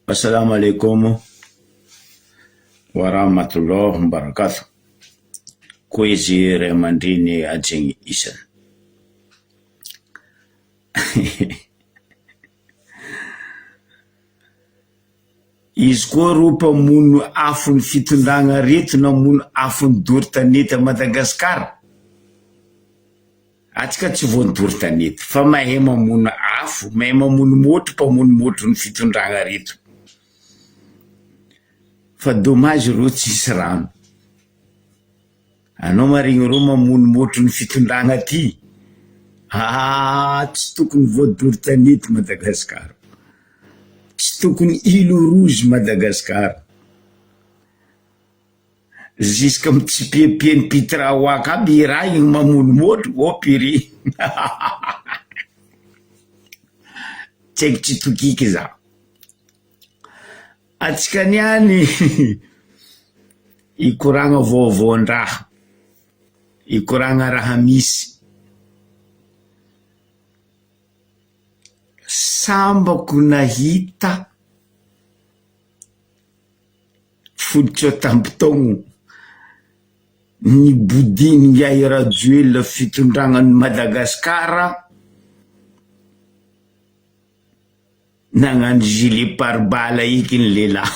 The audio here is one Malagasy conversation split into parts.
Assalaamu alaikum wa rahmatullah wa barakatuh. Koezy ray aman-dreny hajaigny isany. Izy koa rô mpamono afon'ny fitondragna reto namono afon'ny doro tanety à Madagascar. Atsika tsy voan'ny doro tanety fa mahay mamono afo, mahay mamono môtro mpamono môtro ny fitondragna reto. Fa dommage rô tsisy rano. Anao marigny rô mamono môtro ny fitondragna ty. Aa tsy tokony voadoro tanety Madagascar. Tsy tokony île rouge Madagascar. Jusque mitsipiapian'i Pitrawaka aby i raha igny mamono môtro, oh purée Tsy haiko tsy tokiky za. Antsika niany hikoragna vaovaon-draha, hikoragna raha misy. Sambako nahita Fototra tampon-taogno nibodian'ingahy Rajoelina fitondragna an'i Madagasikara nagnano gilet pare-balle eky ny lehilahy.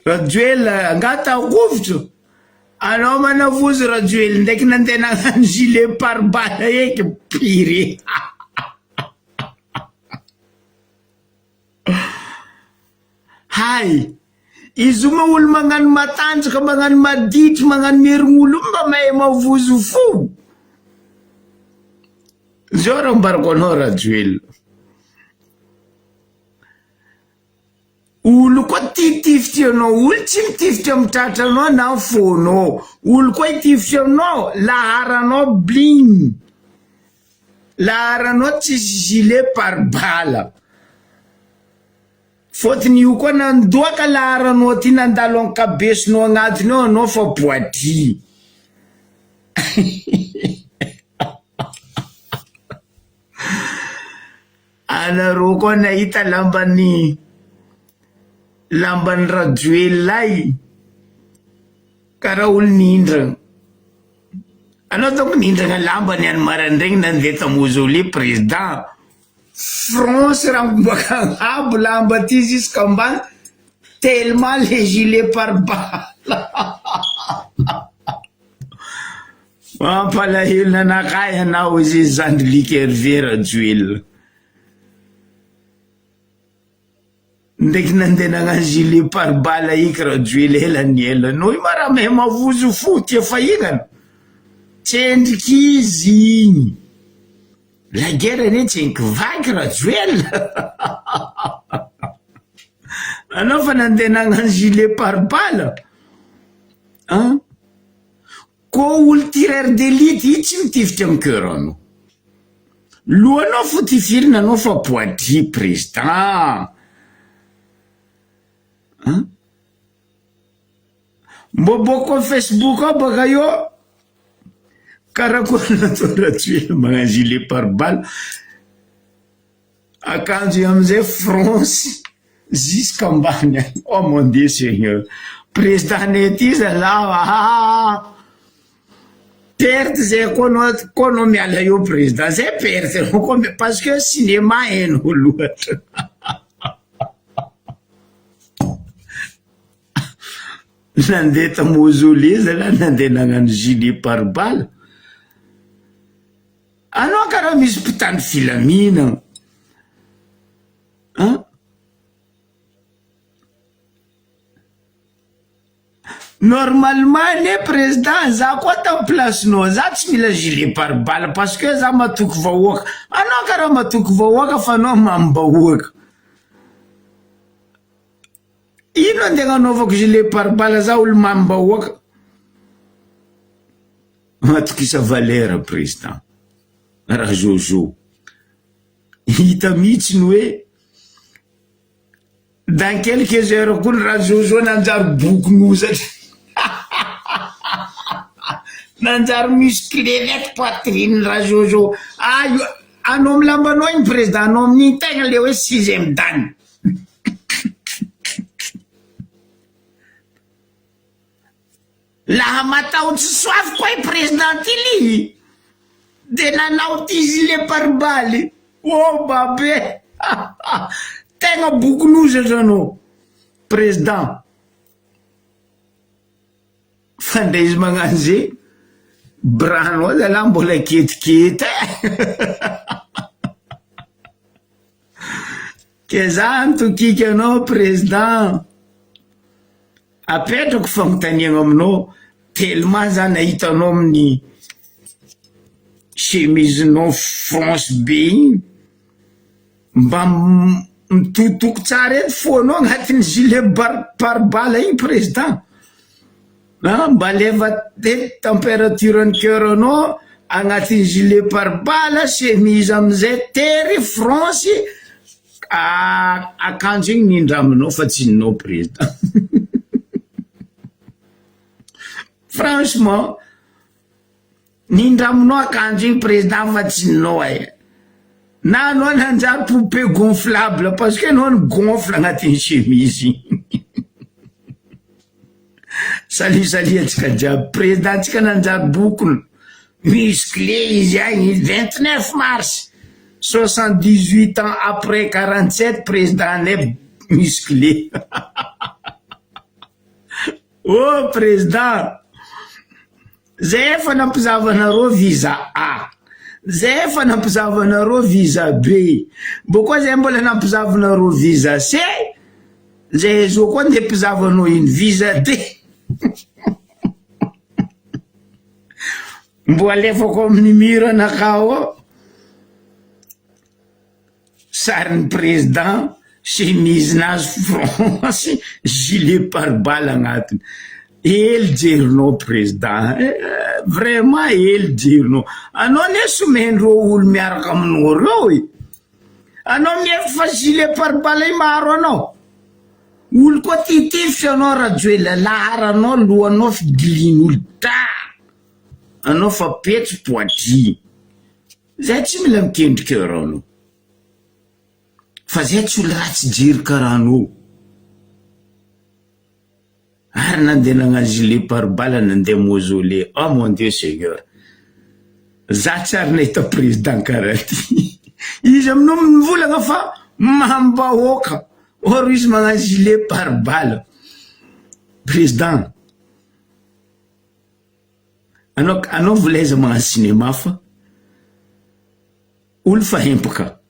Rajoelina angaha takovitro? Anao manavozo Rajoelina ndraiky nandeha nagnano gilet pare-balle eky pire. Hay! Izy io moa olo magnano matanjaka, magnano maditry, magnano mierign'olo io mba mahay mavozo fo. Zao raha ambarako anao Rajoelina. Olo koa tia hitifitry anao, olo tsy mitifitry amin'ny tratranao na fônao. Olo koa hitifitry aminao, laharanao bling. Laharanao tsisy gilet par balle. Fôtony io koa nandoaka laharanao ty nandalo ankabesonao agnatiny ao anao fa poitry. Anareo koa nahita lamban'ny lamban'i Rajoelina ay karaha olo nihindrana. Anao donc nihindrana lamba niany maraindraigny nandeha ta mausolée président France raha mibôka agnabo lamba ty jusqu'ambany tellement le gilet pare balle mampalahelo nanakahy anao izy zandry Luc Hervé Rajoelina. Ndraiky nandeha nagnano gilet pare balle eky Rajoely ela ny ela. Anao io ma raha mahay mavozo fo tia fahinana. Tsendriky izy igny. La guerre anie tsy ankivaky Rajoelina. Anao fa nandeha nagnano gilet pare balle. An? Koa olo tireur d'elite io tsy mitifitra am coeur anao. Lohanao fo tifirina anao fa poids président. An? Mbô bôko am Facebook ao baka eo karakory natao Rajoelina magnano gilet pare balle. Akanjo io amizay France jusqu'ambany any oh mon Dieu Seigneur président nay ty zalah aa perte zay koa anao koa anao miala eo président zay perte anao koa parce que cinéma hainao loatra nandeha ta mausolée zalah nandeha nagnano gilet pare balle. Anao karaha misy mpitandro filaminana an! Normalement anie président za koa tamy place-nao za tsy mila gilet pare balle parce que za matoky vahoaka, anao karaha matoky vahoaka fa anao mamim-bahoaka, ino andeha agnanaovako gilet pare balle za olo mamim-bahoaka. Matokisa valeur président Rajojo. Hita mihitsy ny hoe dans quelques heures koa ny Rajojo nanjary bokin'ozatra. Nanjary musclé ndraiky poitrine Rajojo. Ah io. Anao amy lambanao igny président anao amin'igny tegna le hoe sixième dan. Laha matahotsy soafy koa i président ty lihy de nanao ty gilet pare-balle. Oh babe! Tegna boky loza anao président. Fa ndre izy magnano ze bras-nao zalahy mbola ketikety e! Ke za nitokiky anao président. Apetrako fagnontaniagna aminao, tellement za nahita anao amin'ny chemise-nao France be igny, mba mitotoko tsara edy fônao agnatin'ny gilet bar- pare-balle igny président, ah mba alefa edy température-n'ny coeur-nao agnatin'ny gilet pare-balle, chemise amizay tery France. Akanjo igny nindraminao fa tsy ninao président. Franchement, nindraminao akanjo igny président fa tsy ninao e. Na anao nanjary poupée gonflable parce que anao ni-gonfle agnatin'ny chemise igny. Salut salut antsika jiaby, président tsika nanjary bokona, musclé izy agny, 29 mars 78 ans après 47 président nay musclé. Oh président, zay efa nampizavanareo visa A, zay efa nampizavanareo visa B, bô koa zay mbola nampizavanareo visa C, zay zao koa ndeha mpizavanao ino visa D. Mbo alefako amin'ny mur anakao ao sarin'ny président chemise nazy France gilet pare-balle agnatiny. Ely jerinao président eh, vraiment ely jerinao. Anao anie somendreo olo miaraka aminao reo e. Anao mihevitra fa gilet pare-balle io maharo anao. Olo koa titifitra anao Rajoelina, laharanao lohanao fidilian'olo da anao fa petso poitrine. Zay tsy mila mikendry coeur anao. Fa zay tsy olo ratsy jery karaha anao. Ary nandeha nagnano gilet pare-balle nandeha mausolée. Oh mon Dieu Seigneur. Za tsy ary nahita président karaha ty. Izy aminao mivolagna fa mambahoaka. Or izy magnano gilet pare-balle. Président. Anao anao vola aiza magnano cinéma fa olo fa hempaka.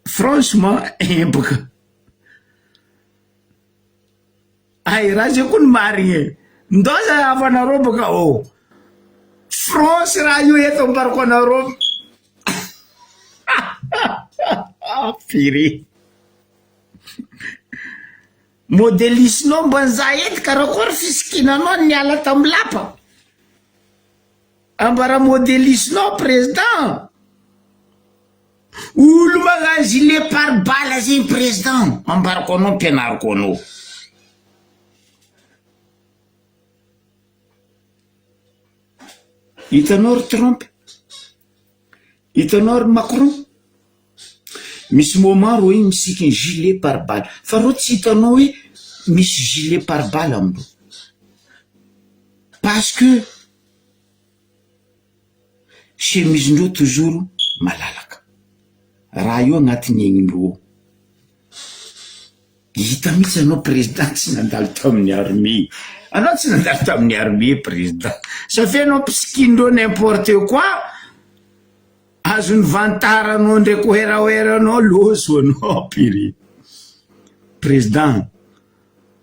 Franchement hempaka. Ay raha zay koa ny marigny e. Ndao zahavanareo baka ô. France raha io eto ambarako anareo. Pire. Modelisinao mba nizaha ety karakory fisikinanao niala tamy lapa. Ambara modelisinao président. Olo magnano gilet pare-balle zegny président. Ambarako anao ampianariko anao. Hitanao ry Trump? Hitanao ry Macron? Misy moment reo igny misikiny gilet pare-balle fa reo tsy hitanao hoe misy gilet pare-balle amindreo parce que chemise-ndreo toujours malalaka, raha io agnatin'ny aignindreo ao. Hita mihitsy anao président tsy nandalo tamin'ny armée, anao tsy nandalo tamin'ny armée président, ça fait anao mpisikinindreo n'importe quoi, azon'ny vantaranao ndraiky oeraoeranao loso anao pire. Président,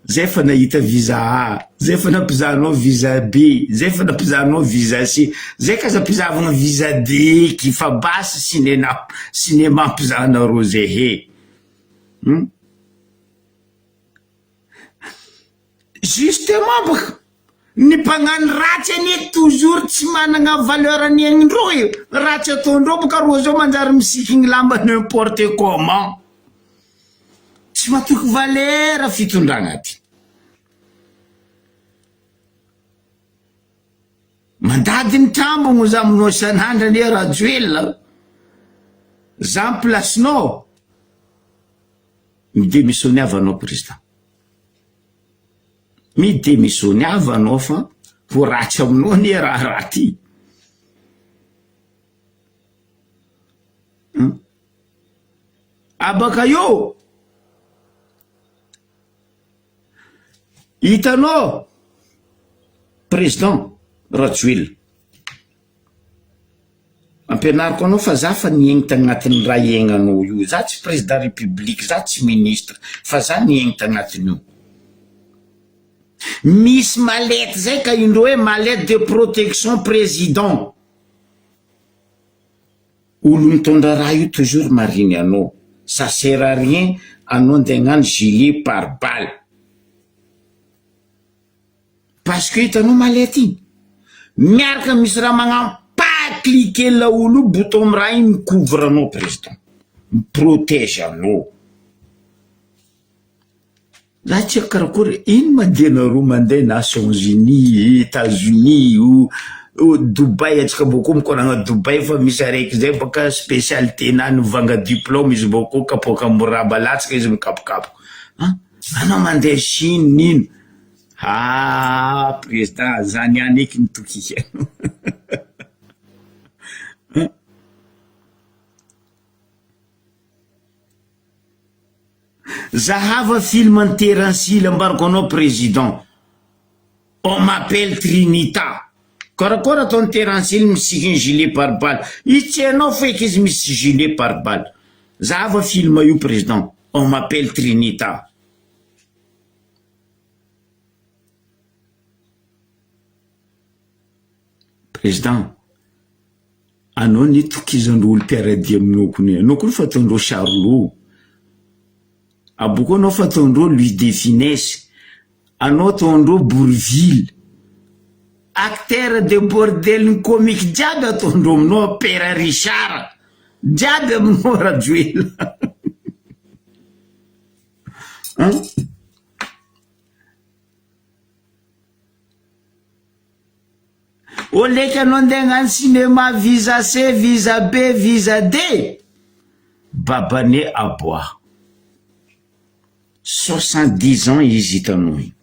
zay fa nahita visa A, zay fa nampizahanao visa B, zay fa nampizahanao visa C, zay ka aza ampizahavana visa D eky fa basy cinéma cinéma ampizahanareo zay he. Hum. Justement baka ny mpagnano ratsy anie toujours tsy managna valeur ny aignindreo e, ratsy ataondreo baka rô zao manjary misikigny lamba n'importe comment. Tsy matoky valeur fitondragna ty. Mandady ny trambogno za aminao isan'andro anie Rajoelina. Za am place-nao, mi-demissionne-ava anao président. Mi-demissionne-ava anao fa ho ratsy aminao anie raharaha ty. Hum. Abaka eo, hitanao président Rajoelina, ampianariko anao fa za fa niaigny tagnatin'ny raha iaignanao io, za tsy président république, za tsy ministre fa za niaigny tagnatin'io. Misy mallette zay ka indreo hoe mallette de protection président. Olo mitondra raha io toujours marigny anao, ça sert à rien anao ndeha hagnano gilet par balle. Parce que hitanao mallette igny, miaraka misy raha magnano pa cliquer laolo io bouton am raha igny mi-couvre anao président, mi-protège anao. Za tsy haiko karakory ino ma dianareo mandeha Nations Unies, Etats Unis o Dubaï atsika bôko mikoragna Dubaï fa misy araiky zay bôka spécialité nany mivanga diplôme izy bôko kapoaka miraba latsaka izy mikapokapoka an! Anao mandeha Chine nino ah président za niany eky mitokiky anao an! Zahava film an'i Terence Hill ambarako anao président on m'appelle Trinita karakôry ataon'i Terence Hill misikiny gilet pare balle izy tsy hainao feky izy misy gilet pare balle zahava film io président on m'appelle Trinita. Président Anao anie tokizandreo olo mpiaradia aminao kony anao kony fa ataondreo charlot aboko anao fa ataondreo louis de finesse anao ataondreo bourvil acteur de bordel ny comique jiaby ataondreo aminao père richard jiaby aminao rajoelina an. Oleka anao ndeha hagnano cinéma visa C, visa B, visa D? Babane aboaho. 70 ans izy hitanao igny.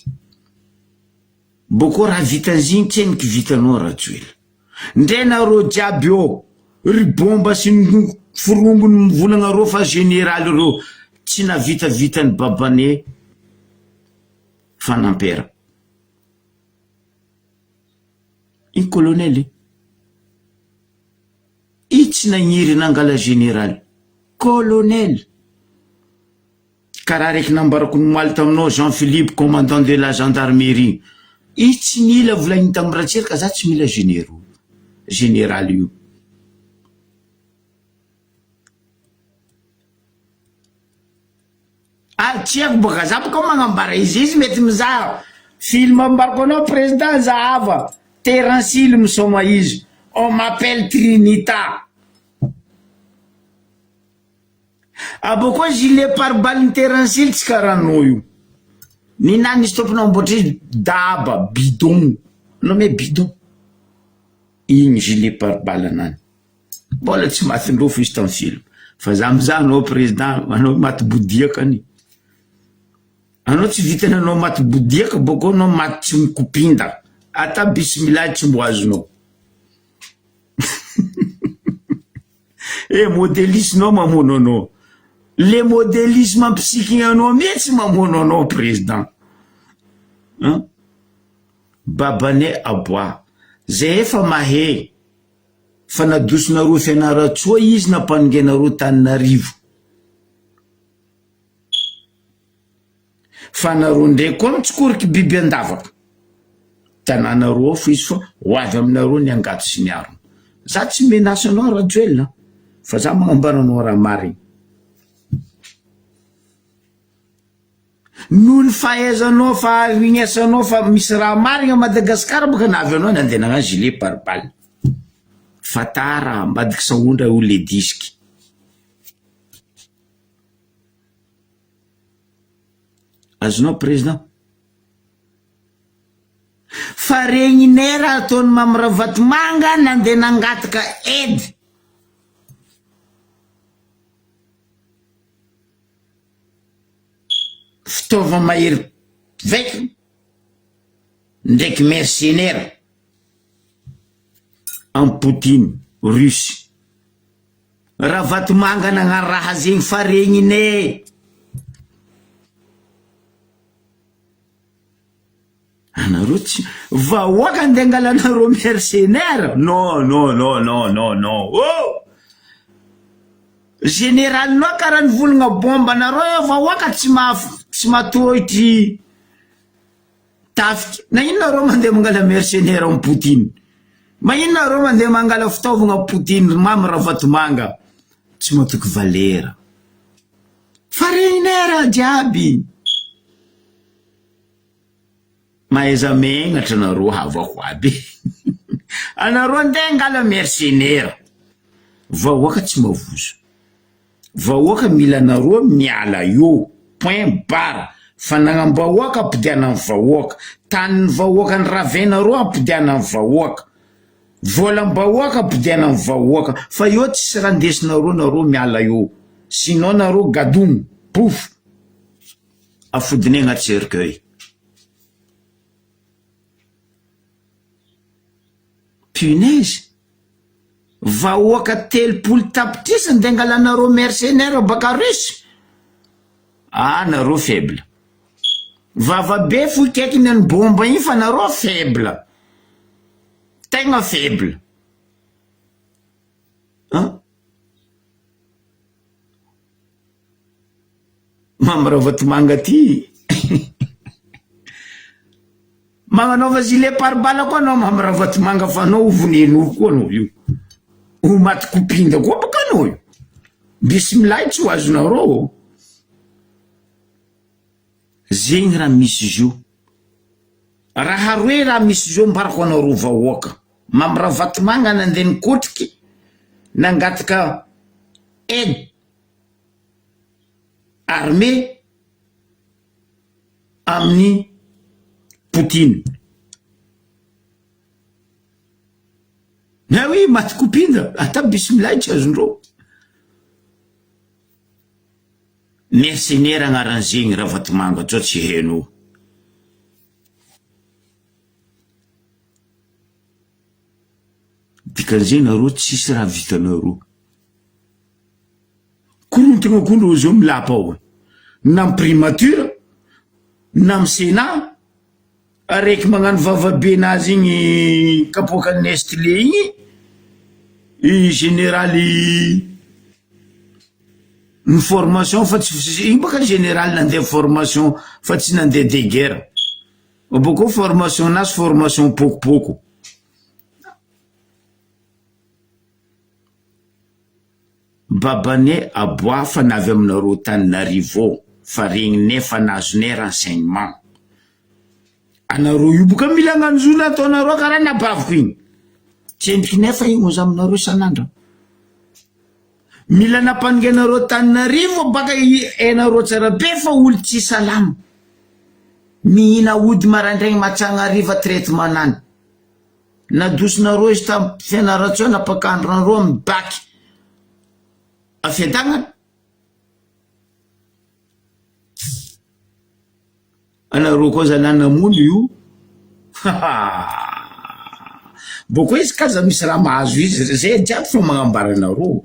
Bôkô raha vitan'izy igny tsendriky vitanao Rajoelina. Ndre nareo jiaby eo, ry bomba sy ny forongony mivolagna reo fa général reo, tsy nahavitavitan'i babane fanampera. I colonel i. I tsy nagniry nangala général. Colonel. Karaha raiky nambarako nomaly taminao Jean Philippe commandant de la gendarmerie. I tsy nila volagniny tamin'i Ratsiraka za tsy mila généraux. Général io. Ary tsy haiko baka za boka magnambara izy izy mety mizaha film ambarako anao président zahava Terence Hill misaoma izy on m'appelle Trinita abôkô gilet pare balle ny Terence Hill tsy karaha anao io ninahy nisy tompony namboatra izy daba bidon anao me bidon igny gilet pare balle anany Mbola tsy matin-drofo izy tam film fa za mizaha anao président anao maty bodiaka any anao tsy vitany anao maty bodiaka bôko anao maty tsy mikopinda ata bismillah tsy mbo azonao eh modelisme-nao mamono anao le modelisme mampisikigne anao mihitsy mamono anao président an babanay aboa zay efa mahay Fa nadosonareo Fianarantsoa izy nampanongainareo Taninarivo. Fa nareo ndray koa mitsikoriky biby andavaka. Tanànareo ao fa izy fa ho avy aminareo ny angady sy ny arona. Za tsy menace anao Rajoelina fa za magnambara anao raha marigny. Noho ny fahaizanao faharignesanao fa misy raha marigny à Madagascar boka nahavy anao nandeha nagnano gilet pare balle. Fatara ambadiky sahondra io le disque. Azonao président? Fa regninay raha ataon'i Mamy Ravatomanga nandeha nangataka aide. Fitaova mahery vaika ndraiky mercenaire am Poutine russe. Ravatomanga nagnano raha zegny fa regnine. Anareo tsy vahoaka andeha angalanareo mercenaire non non non non non non oh! Généralement karaha nivolagna bombe anareo eo vahoaka tsy maha tsy mahatohitry tafika nagnino nareo mandeha mangala mercenaire am Poutine magnino nareo mandeha mangala fitaovagna am Poutine ry Mamy Ravatomanga tsy matoky valera fa regninay raha jiaby. Mahaiza megnatra nareo havako aby anareo ndeha angala mercenaire vahoaka tsy mavozo vahoaka mila anareo miala eo point barre fanagnam-bahoaka ampodiana ny vahoaka tanin'ny vahoaka ny ravenareo ampodiana ny vahoaka volam-bahoaka ampodiana ny vahoaka fa eo tsisy raha ndesinareo nareo miala eo sinon nareo gadogno pouf Afodiny agnaty cercueil. Punaise! Vahoaka 30 tapitrisa ndeha angalanareo mercenaire baka russe? Ah nareo faible. Vava be fo kaikiny any bomba igny fa nareo faible. Tegna faible. An? Mamy Ravatomanga ty Magnanaova gilet pare-balle koa anao Mamy Ravatomanga fa anao ho vonen'olo koa anao io. Ho maty kopinda koa baka anao io. Bismillah tsy ho azonareo. Zegny raha misy izy io. Raha roe raha misy izy io ambarako anareo vahoaka. Mamy Ravatomanga nandeha nikotriky nangataka aide armée amin'i Poutine. Na oui maty kopinda, ata bismillah tsy azondreo. Mercenaire agnaran'zegny Ravatomanga tsao tsy hainao. Dikan'izay nareo tsisy raha vitanareo. Korontagna koa ndreo zao milapa ao na am primature na am senat araiky magnano vavabe nazy igny kapoakan'i Nestlé igny i generaly ny formation fa tsy igny baka generaly nandeha formation fa tsy nandeha de guerre bôkô formation nazy formation pokopoko. Babanay aboa fa navy aminareo Antananarivo ao fa regninay fa nazonay renseignement. Anareo io boka mila agnano zo nataonareo karaha nabaviko igny. Tsy endrikinay fa igny oza aminareo isan'andro. Mila nampanonganareo Antananarivo baka hainareo tsara be fa olo tsy salama. Mihina ody maraindraigny matsagna hariva traitement nany. Nadosonareo izy tam Fianarantsoa nampakandrinareo am bac a Fiadanana? Anareo koa zalahy namono io hahahaa bôko izy ka aza misy raha mahazo izy zay jiaby fa magnambara anareo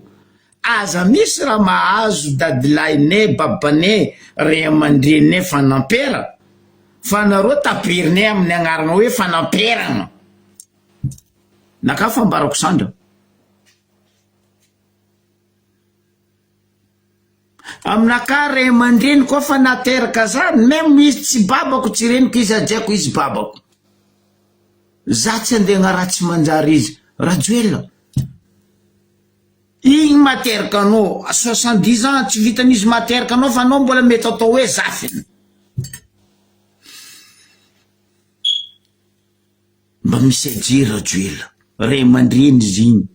aza misy raha mahazo dadilahinay babanay ray aman-dreninay fanampera Fa nareo taperinay amin'ny agnarana hoe fanamperana. Naka fambarako sandra. Aminakahy ray aman-dreny koa fa nateraka za même izy tsy babako tsy reniko izy hajaiko izy babako. Za tsy andeha agnaraha tsy manjary izy. Rajoelina. Igny materaka anao 70 ans tsy vitan'izy materaka anao fa anao mbola mety atao hoe zafiny. Mba misy aje Rajoelina, ray aman-dreny izy igny.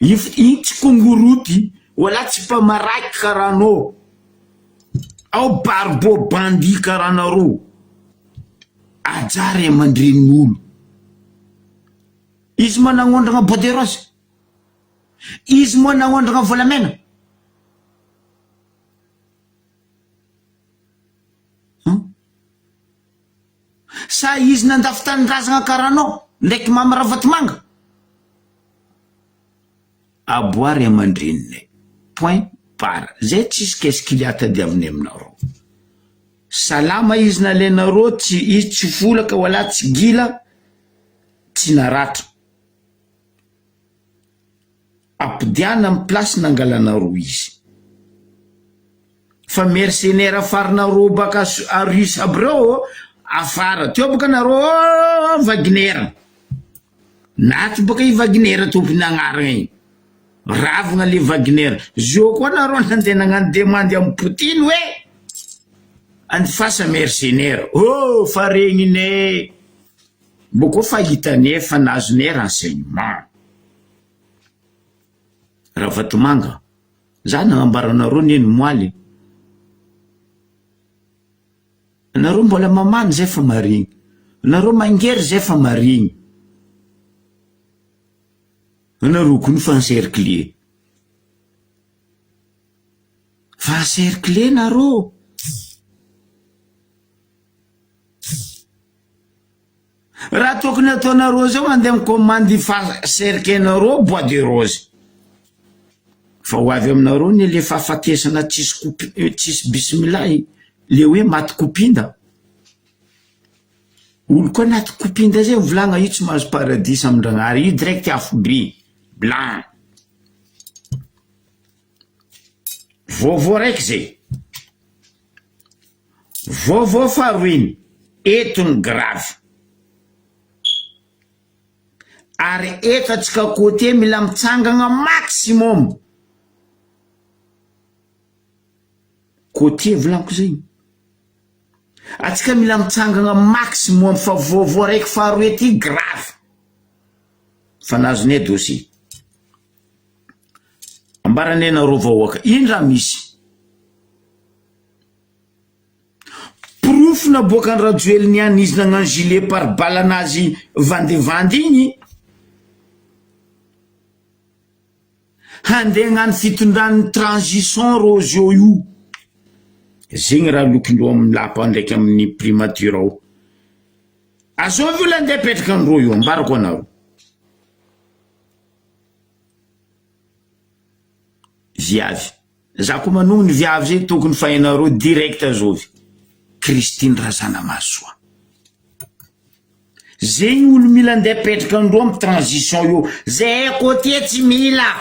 If igny tsy kongoroty, wala tsy mpamaraky karaha anao. Ao barbo bandit karaha anareo. Ajà ray aman-drenin'olo. Izy managnondragna bois de rose. Izy moa nagnondragna volamena. Sa izy nandafy tanindrazagna karaha anao ndraiky Mamy Ravatomanga? Aboa ray aman-dreninay. Point barre. Zay tsisy qu'est-ce qu'il y a tadiavinay aminareo. Salama izy nalainareo tsy izy tsy folaka wala tsy gila tsy naratra. Ampodiana am place nangalanareo izy. Fa mercenaire afarinareo baka russe aby reo afara teo boka nareo Wagner. Naty boka i Wagner tompony agnarana igny. Ravagna le Wagner. Zio koa nareo nandeha nagnano demande am Poutine hoe andifasa mercenaire. Oh fa regninay. Mbô koa fa hitanay fa nazonay renseignement. Ravatomanga, za nagnambara anareo anie ny moaly. Anareo mbola mamany zay fa marigny. Anareo mangery zay fa marigny. Anareo koa no fa encercler. Fa encercler nareo. Raha tokony ataonareo zao mandeha mi-commande fa cercueil-nareo bois de rose. Fa ho avy aminareo ny le fahafatesana tsisy coupe tsisy bismillah le hoe maty kopinda. Olo koa anaty kopinda zay mivolagna io tsy mahazo paradisa amin-dragnahary io direct afobe blanc. Vaovao raiky zay. Vaovao faharoa iny, eto ny grave. Ary eto atsika côté mila mitsangagna maximum. Côté volaniko zegny. Atsika mila mitsangagna maximum fa vaovao raiky faharoe ty grave. Fa nazonay dossier. Ambaranay anareo vahoaka, ino raha misy? Porofo naboakan'i Rajoelina ihany izy nagnano gilet par balle anazy vandivandy igny. Handeha hagnano fitondran'ny transition rô zio io. Zegny raha lokindreo amin'ny lapa ndraiky amin'ny primature ao. Azovy olo andeha apetraka andreo io, ambarako anareo. Viavy. Za koa manogno ny viavy zay tokony fa hainareo direct azovy. Christine Razanamahasoa. Zegny olo mila andeha apetraka andreo am transition io. Zahay côtier tsy mila.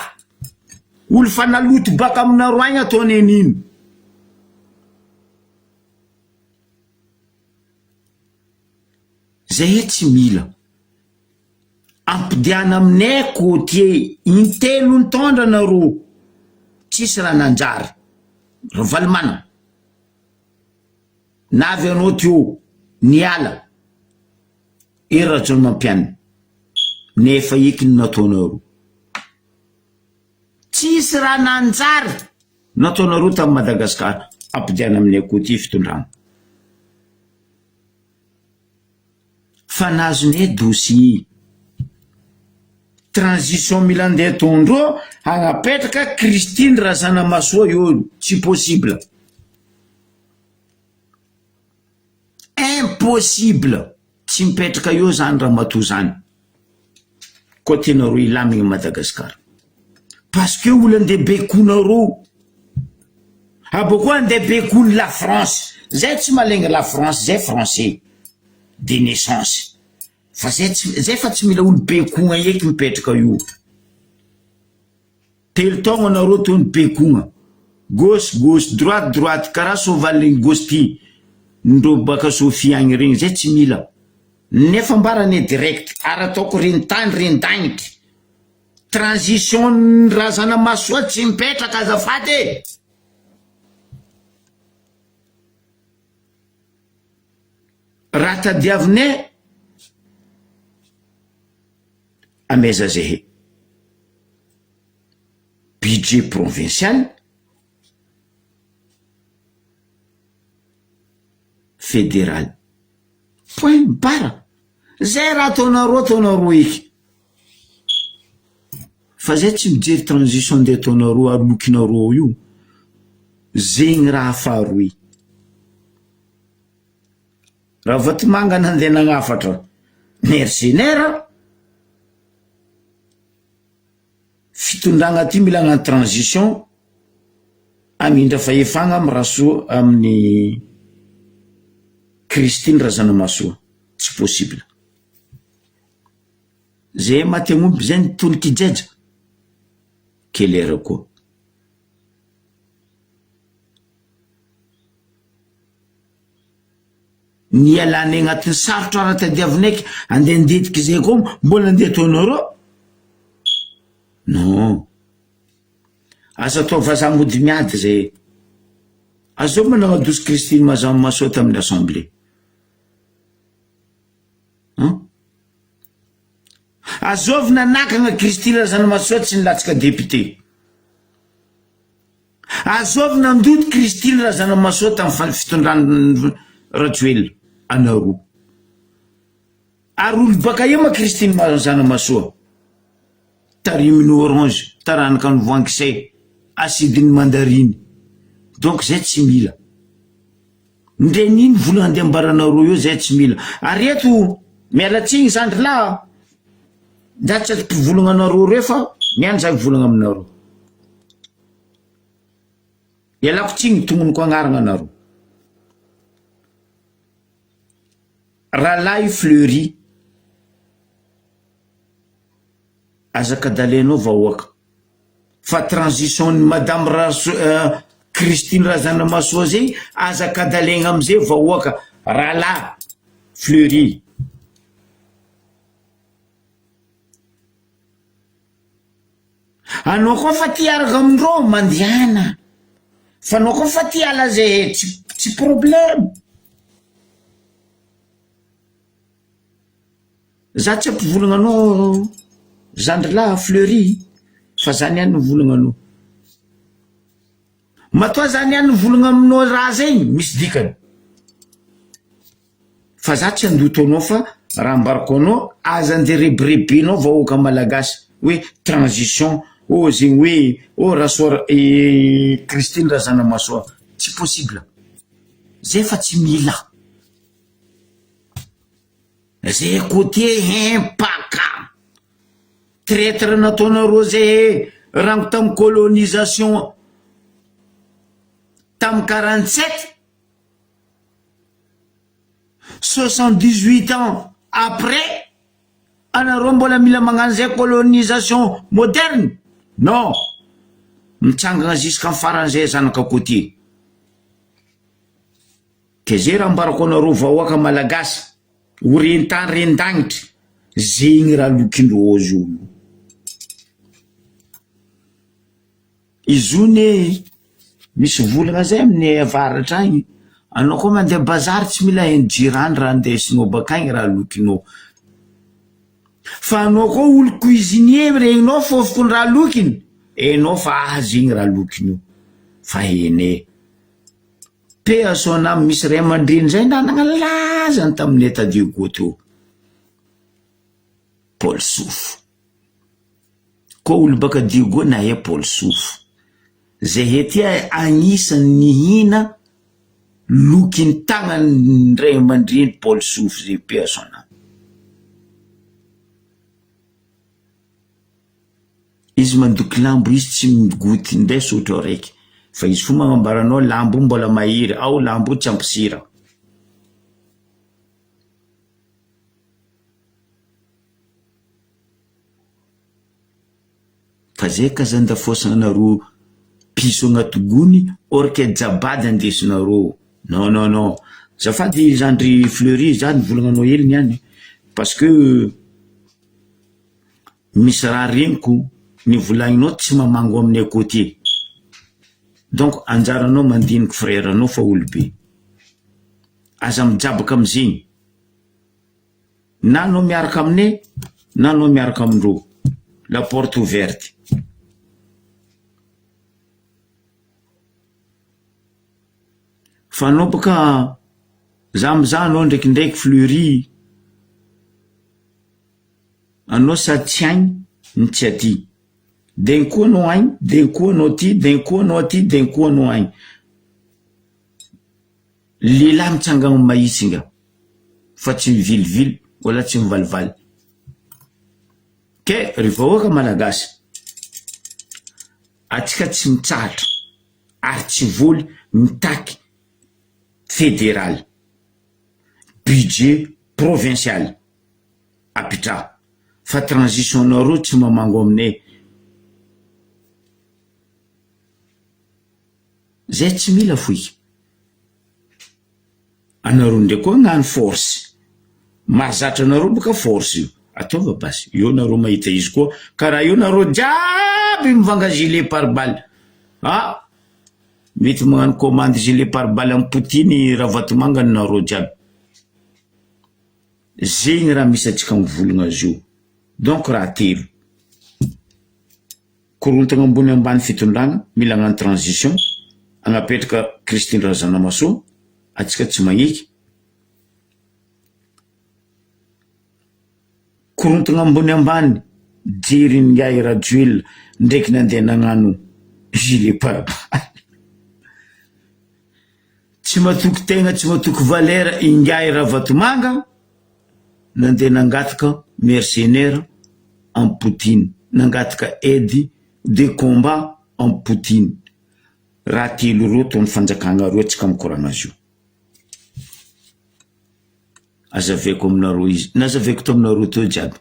Olo fa naloto baka aminareo agny ataony an'ino. Zahay tsy mila. Ampodiana aminay côtier intelo nitondra nareo tsisy raha nanjary Ravalomanana navy anao teo niala Hery Rajaonarimampianina nefa eky ny nataonareo tsisy raha nanjary nataonareo tamy Madagascar ampodiana aminay côtier fitondrana. Fa nazonay dossier. Transition mila andeha ataondreo hagnapetraka Christine Razanamahasoa eo tsy possible. Impossible tsy mipetraka eo zany ramatoa zany. Koa tianareo hilamigny Madagascar. Parce que olo andeha bekonareo. Abôkô andeha bekony la France. Zay tsy malegny la France zay français de naissance. Fa zay tsy zay fa tsy mila olo bekogna eky mipetraka io. Telo taogno anareo tô nibekogna. Gauche gauche droite droite karaha soavalin'ny gauche ty ndreo baka Sofia agny regny zay tsy mila. Nefa ambarane direct ary ataoko rentany rendagnitry. Transition Razanamahasoa tsy mipetraka azafady e! Raha tadiavinay amaiza zehe budget provincial federal point barre zay raha ataonareo ataonareo eky fa zay tsy mijery transition ndeha ataonareo alokinareo ao io zegny raha faharoe. Ravatomanga nandeha nagnafatra mercenaire, fitondragna ty mila hagnano transition hamindra fahefagna amy Rasoa amin'ny Christine Razanamahasoa, tsy possible. Zay maty agnomby zay nitoniky jeja, kelera koa. Ny ialany agnatin'ny sarotra raha tadiavinaiky andeha handetiky zay koa mbola andeha ataonareo? Non. Aza atao vazaha mody miady zay e. Azao managnadoso Christine Mazamasoa tamin'ny assemblée. An? Azovy nanakagna Christine Razanamahasoa tsy nilatsaka député. Azovy nandoto Christine Razanamahasoa tamin'ny fitondran'i Rajoelina anareo. Ary olo baka eo ma Christine Razanamahasoa? Tariminy orange, taranaka ny voangisay, asidin'ny mandarine. Donc zay tsy mila. Ndre n'ino vola andeha ambaranareo eo zay tsy mila. Ary eto miala tsiny zandry lahy a! Za tsy mpivolagna anareo reo fa niany za hivolagna aminareo. Ialako tsiny tognoniko agnarana anareo. Rahalahy Fleury, aza kadalenao vahoaka fa transition ny madame Raso- Christine Razanamahasoa zay aza kadalegna amizay vahoaka rahalahy Fleury. Anao koa fa ty hiaraka amindreo mandehana fa anao koa fa ty hiala zay tsy tsy problème. Za tsy ampivolagna anao zandry lahy Fleury fa za niany mivolagna anao. Matoa za niany mivolagna aminao raha zegny misy dikany. Fa za tsy handoto anao fa raha ambarako anao aza andeha rebirebenao vahoaka malagasy hoe transition oh zegny hoe oh Rasoa Christine Razanamahasoa tsy possible zay fa tsy mila zay côté hempaka traitre nataonareo zay rango tam colonisation tam 47 78 ans après anareo mbola mila magnano zay colonisation moderne non mitsangana jusqu'en faran'izay zanaka côtier ke zay raha ambarako anareo vahoaka malagasy ho rentany rendagnitry zegny raha lokindrozy io. Izy io ne misy volagna zay amin'ny avaratra agny, anao koa mandeha bazary tsy mila hain'ny jirany raha andesinao bakagny raha alokinao. Fa anao koa olo cuisinier regninao fôfoko ny raha alokiny, hainao fa azo igny raha alokiny io, fa hainay. Paix à son âme, misy ray aman-dreny zay nanagna lazany taminay ta Diego teo, Paul Sofo. Koa olo baka Diego nahay Paul Sofo. Zahay aty agnisan'ny nihina lokin'ny tagnan'ny ray aman-dreny Paul Sofo zay paix à son âme. Izy mandoky lambo izy tsy migoty ndray sotro araiky fa izy fo magnambara anao lambo io mbola mahery ao lambo io tsy ampy sira. Fa zay ka zany ndafoasanareo piso agnaty gony or que jabady andesinareo non non non zafady zandry Fleury za nivolagna anao hely niany parce que misy raha regniko ny volagninao tsy mamango aminay côtier donc anjaranao mandiniky frère anao fa olobe aza mijabaka amizegny. Na anao miaraka aminay na anao miaraka amindreo, la porte ouverte. Fa anao baka za mizaha anao ndraikindraiky Fleury, anao sady tsy agny no tsy aty, d'un coup anao agny, d'un coup anao aty, d'un coup anao aty, d'un coup anao agny. Lehilahy mitsangana mahitsy nga. fa tsy mivilivily wala tsy mivalivaly. Ke ry vahoaka malagasy, atsika tsy mitsahatra ary tsy voly mitaky federaly, budget provincial apitraho fa transition nareo tsy mamango aminay. Zay tsy mila foika. Anareo ndray koa agnano force. Mahazatra anareo boka force io. Ataova basy. Eo nareo mahita izy koa. Karaha io nareo jiaby mivanga gilet par balle. Ah! Mety magnano commande gilet par balle am Poutine Ravatomanga nareo jiaby. Zegny raha misy antsika mivolagna zio. Donc raha telo. Korontagna ambony ambany fitondragna, mila agnano transition, agnapetraka Christine Razanamahasoa, atsika tsy magneky. Korontagna ambony ambany, jerin'ingahy Rajoelina ndraiky nandeha nagnano gilet pare-balle. Tsy matoky tegna tsy matoky valeur ingahy Ravatomanga nandeha nangataka mercenaire am Poutine, nangataka aide de combat am Poutine. Raha telo reo ataony fanjakagna reo tsika mikoragna azy io. Azavaiko aminareo izy, nazavaiko taminareo teo jiaby.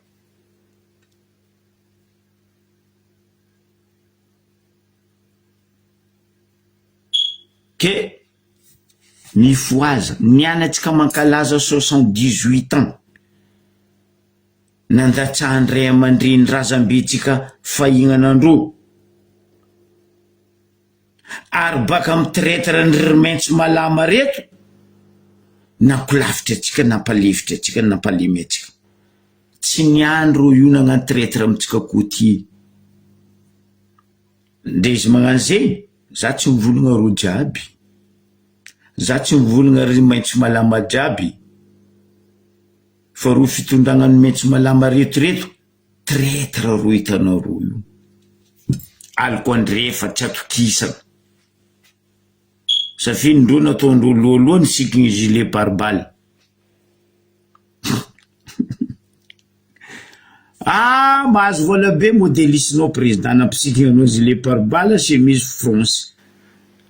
Ke mifohaza, niany antsika mankalaza 78 ans nandatsahan'ny ray aman-dreny razambentsika fahignanandro ary baka amin'ny traitre ny ry maitso malama reto nampilavitra antsika nampalefitra antsika nampalemy antsika tsy niany reo io nagnano traitre amintsika koa ty. Ndre izy magnano zegny, za tsy mivolagna rô jiaby, za tsy mivolagna ry maitso malama jiaby, fa reo fitondragna ny maitso malama reto reto, traitre reo hitanareo io, aliko andrefa tsy atokisana, safindreo nataondreo lohaloha nisikigny gilet par balle. Ah mahazo vola be modelisnao président nampisikina anao gilet par balle chemise fronce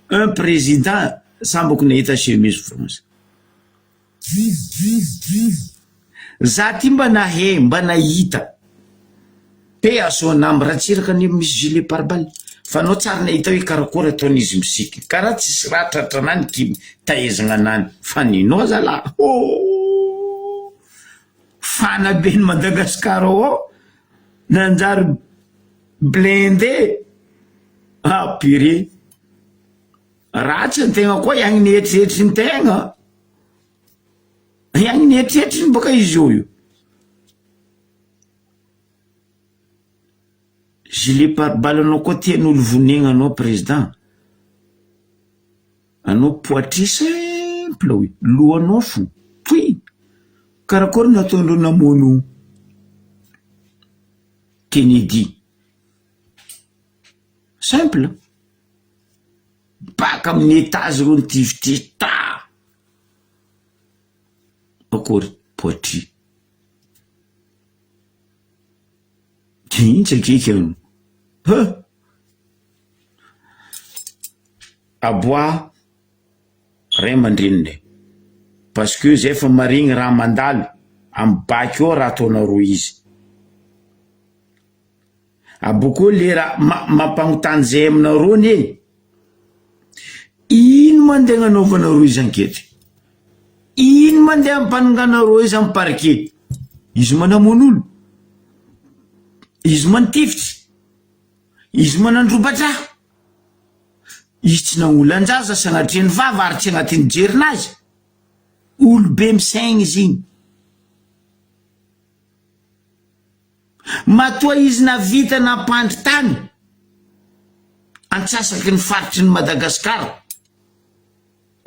un président sambako nahita chemise fronce za ty mba nahay mba nahita paix à son âme Ratsiraka anie misy gilet par balle fa anao tsary nahita hoe karakory ataon'izy misikina karaha tsisy raha tratranany ki taezagna anany fa ninao zalahy ooh Fana be ny Madagascar ao nanjary blindé ah purée ratsy antegna koa ihany ny eritreritry ny tegna ihany ny eritreritry boka izy io io gilet pare balle anao koa tian'olo vonegna anao président Anao poitry simple hoe lohanao fo toi karakory nataondreo namono Kennedy simple baka amin'ny etage reo nitifitry ta akory poitry mihitsy akeky anao huh. Aboaha ray aman-dreninay parce que zay efa maregny raha mandalo amy bac ao raha ataonareo izy. Abokeo le raha ma- mampagnontany zay aminareo anie, ino mandeha agnanaovanareo izy ankety? Ino mandeha ampanonganareo izy amy parquet? Izy manamono olo? Izy manitifitry? Izy manandroba-draha? Izy tsy nagnolan-jaza sanatria ny vava ary tsy agnatin'ny jerinazy. Olobe misaigny izy igny. Matoa izy navita nampandry tany antsasaky ny faritry ny Madagasikara,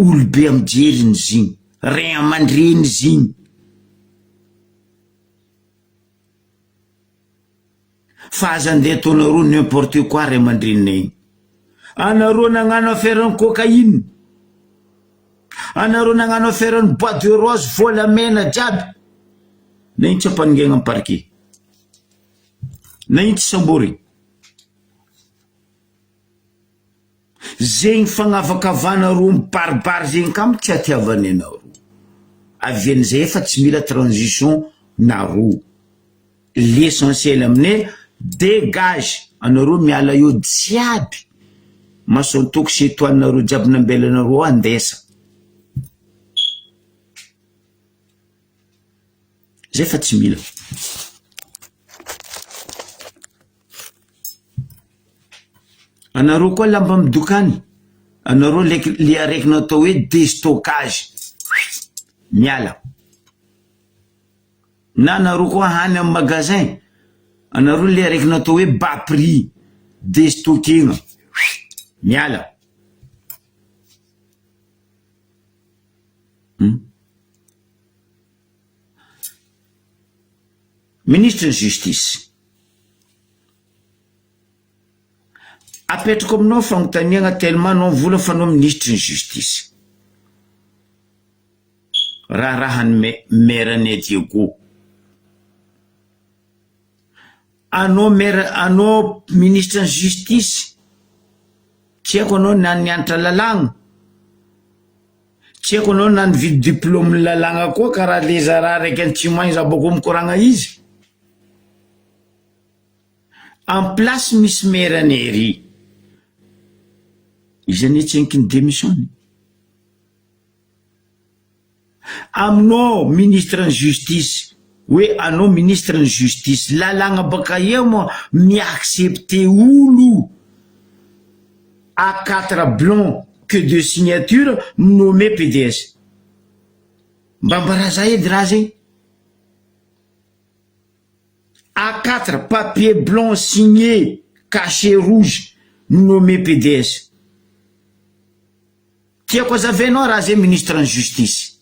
olobe amin'ny jeriny izy igny, ray aman-dreny izy igny. Fa aza andeha ataonareo n'importe quoi ray aman-dreninay igny. Anareo nagnano affaire ny cocaïne. Anareo nagnano affaire ny bois de rose volamena jiaby na ino tsy ampanongegna am parquet na ino tsy samborigny. Zegny fagnavakavana ro mibaribary zegny kamo tsy atiavany anareo. Avian'izay efa tsy mila transition nareo. L'essentiel aminay dégage anareo miala eo jiaby maso antoko sy etoile nareo jiaby nambelanareo ao andesa. Zay fa tsy mila. Anareo koa lamba midokany, anareo le le araiky natao hoe destockage miala. Na anareo koa hany amin'ny magasin, anareo le araiky natao hoe bas prix destockena miala. Hum. Minisitry ny justice. Apetrako aminao fagnontaniagna tellement anao mivola fa anao minisitry ny justice. Raharahan'ny maire an'i Diego. Anao maire anao minisitry ny justice tsy haiko anao na nianatra lalàgna. Tsy haiko anao na nividy diplôme lalàgna koa karaha le zaraha raiky any Tsimaiza bôko mikoragna izy. En place misy maire anay ery. Izy anie tsy enky ny démission-ny. Aminao ministre ny justice hoe anao ministre ny justice lalàgna baka eo moa mi-accepter olo à quatre blanc que de signature mi-nommer PDS. Mba ambaraza edy raha zegny. A quatre papier blanc signé cachet rouge mi-nommer PDS. Tiako azavainao raha zay ministre ny justice.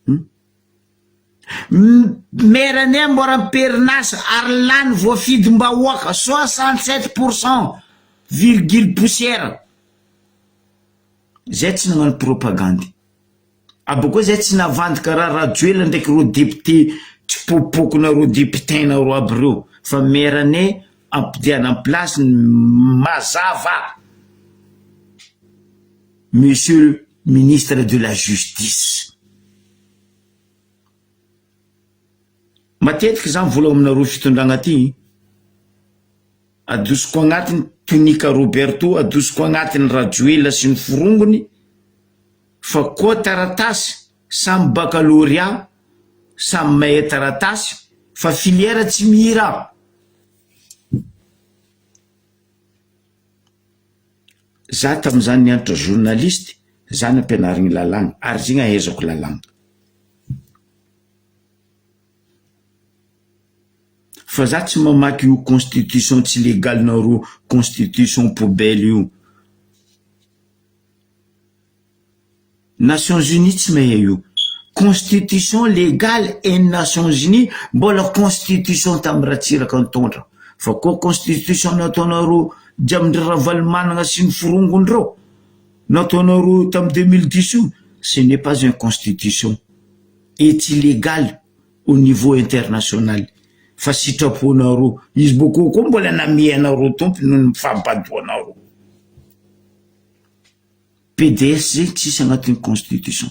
Hum. Maire anay mbora am-perinasa ary lany voafidim-bahoaka 67 pour cent virgule poussière. Zay tsy nagnano propagandy. Abôkeo zay tsy navandy karaha Rajoelina ndraiky reo député tsipôpôkonareo député nareo aby reo fa maire anay ampidiana am place ny mazava monsieur ministre de la justice. Matetiky za mivolagna aminareo fitondragna ty, adosoko agnatiny Tonika Roberto, adosoko agnatiny Rajoelina sy ny forongony, fa koa taratasy samy baccalauréat, samy mahay taratasy fa filière tsy mihira. Za tamizany nianatra journaliste, za nampianarigny lalàgna ary zegny ahaizako lalàgna. Fa za tsy mamaky io constitution tsy légal-nareo constitution poubelle io. Nations Unies tsy mahay io. Constitution légale eny Nations Unies mbola constitution tamin'i Ratsiraka nitondra. Fa koa constitution nataonareo jiaby-ndry Ravalomanana sy ny forongony reo, nataonareo tamin'ny 2010 io, ce n'est pas un constitution et tsy légal au niveau international fa sitraponareo. Izy bôkeo koa mbola nameanareo tompony noho ny fahabadoanareo. PDS zegny tsisy agnatin'ny constitution,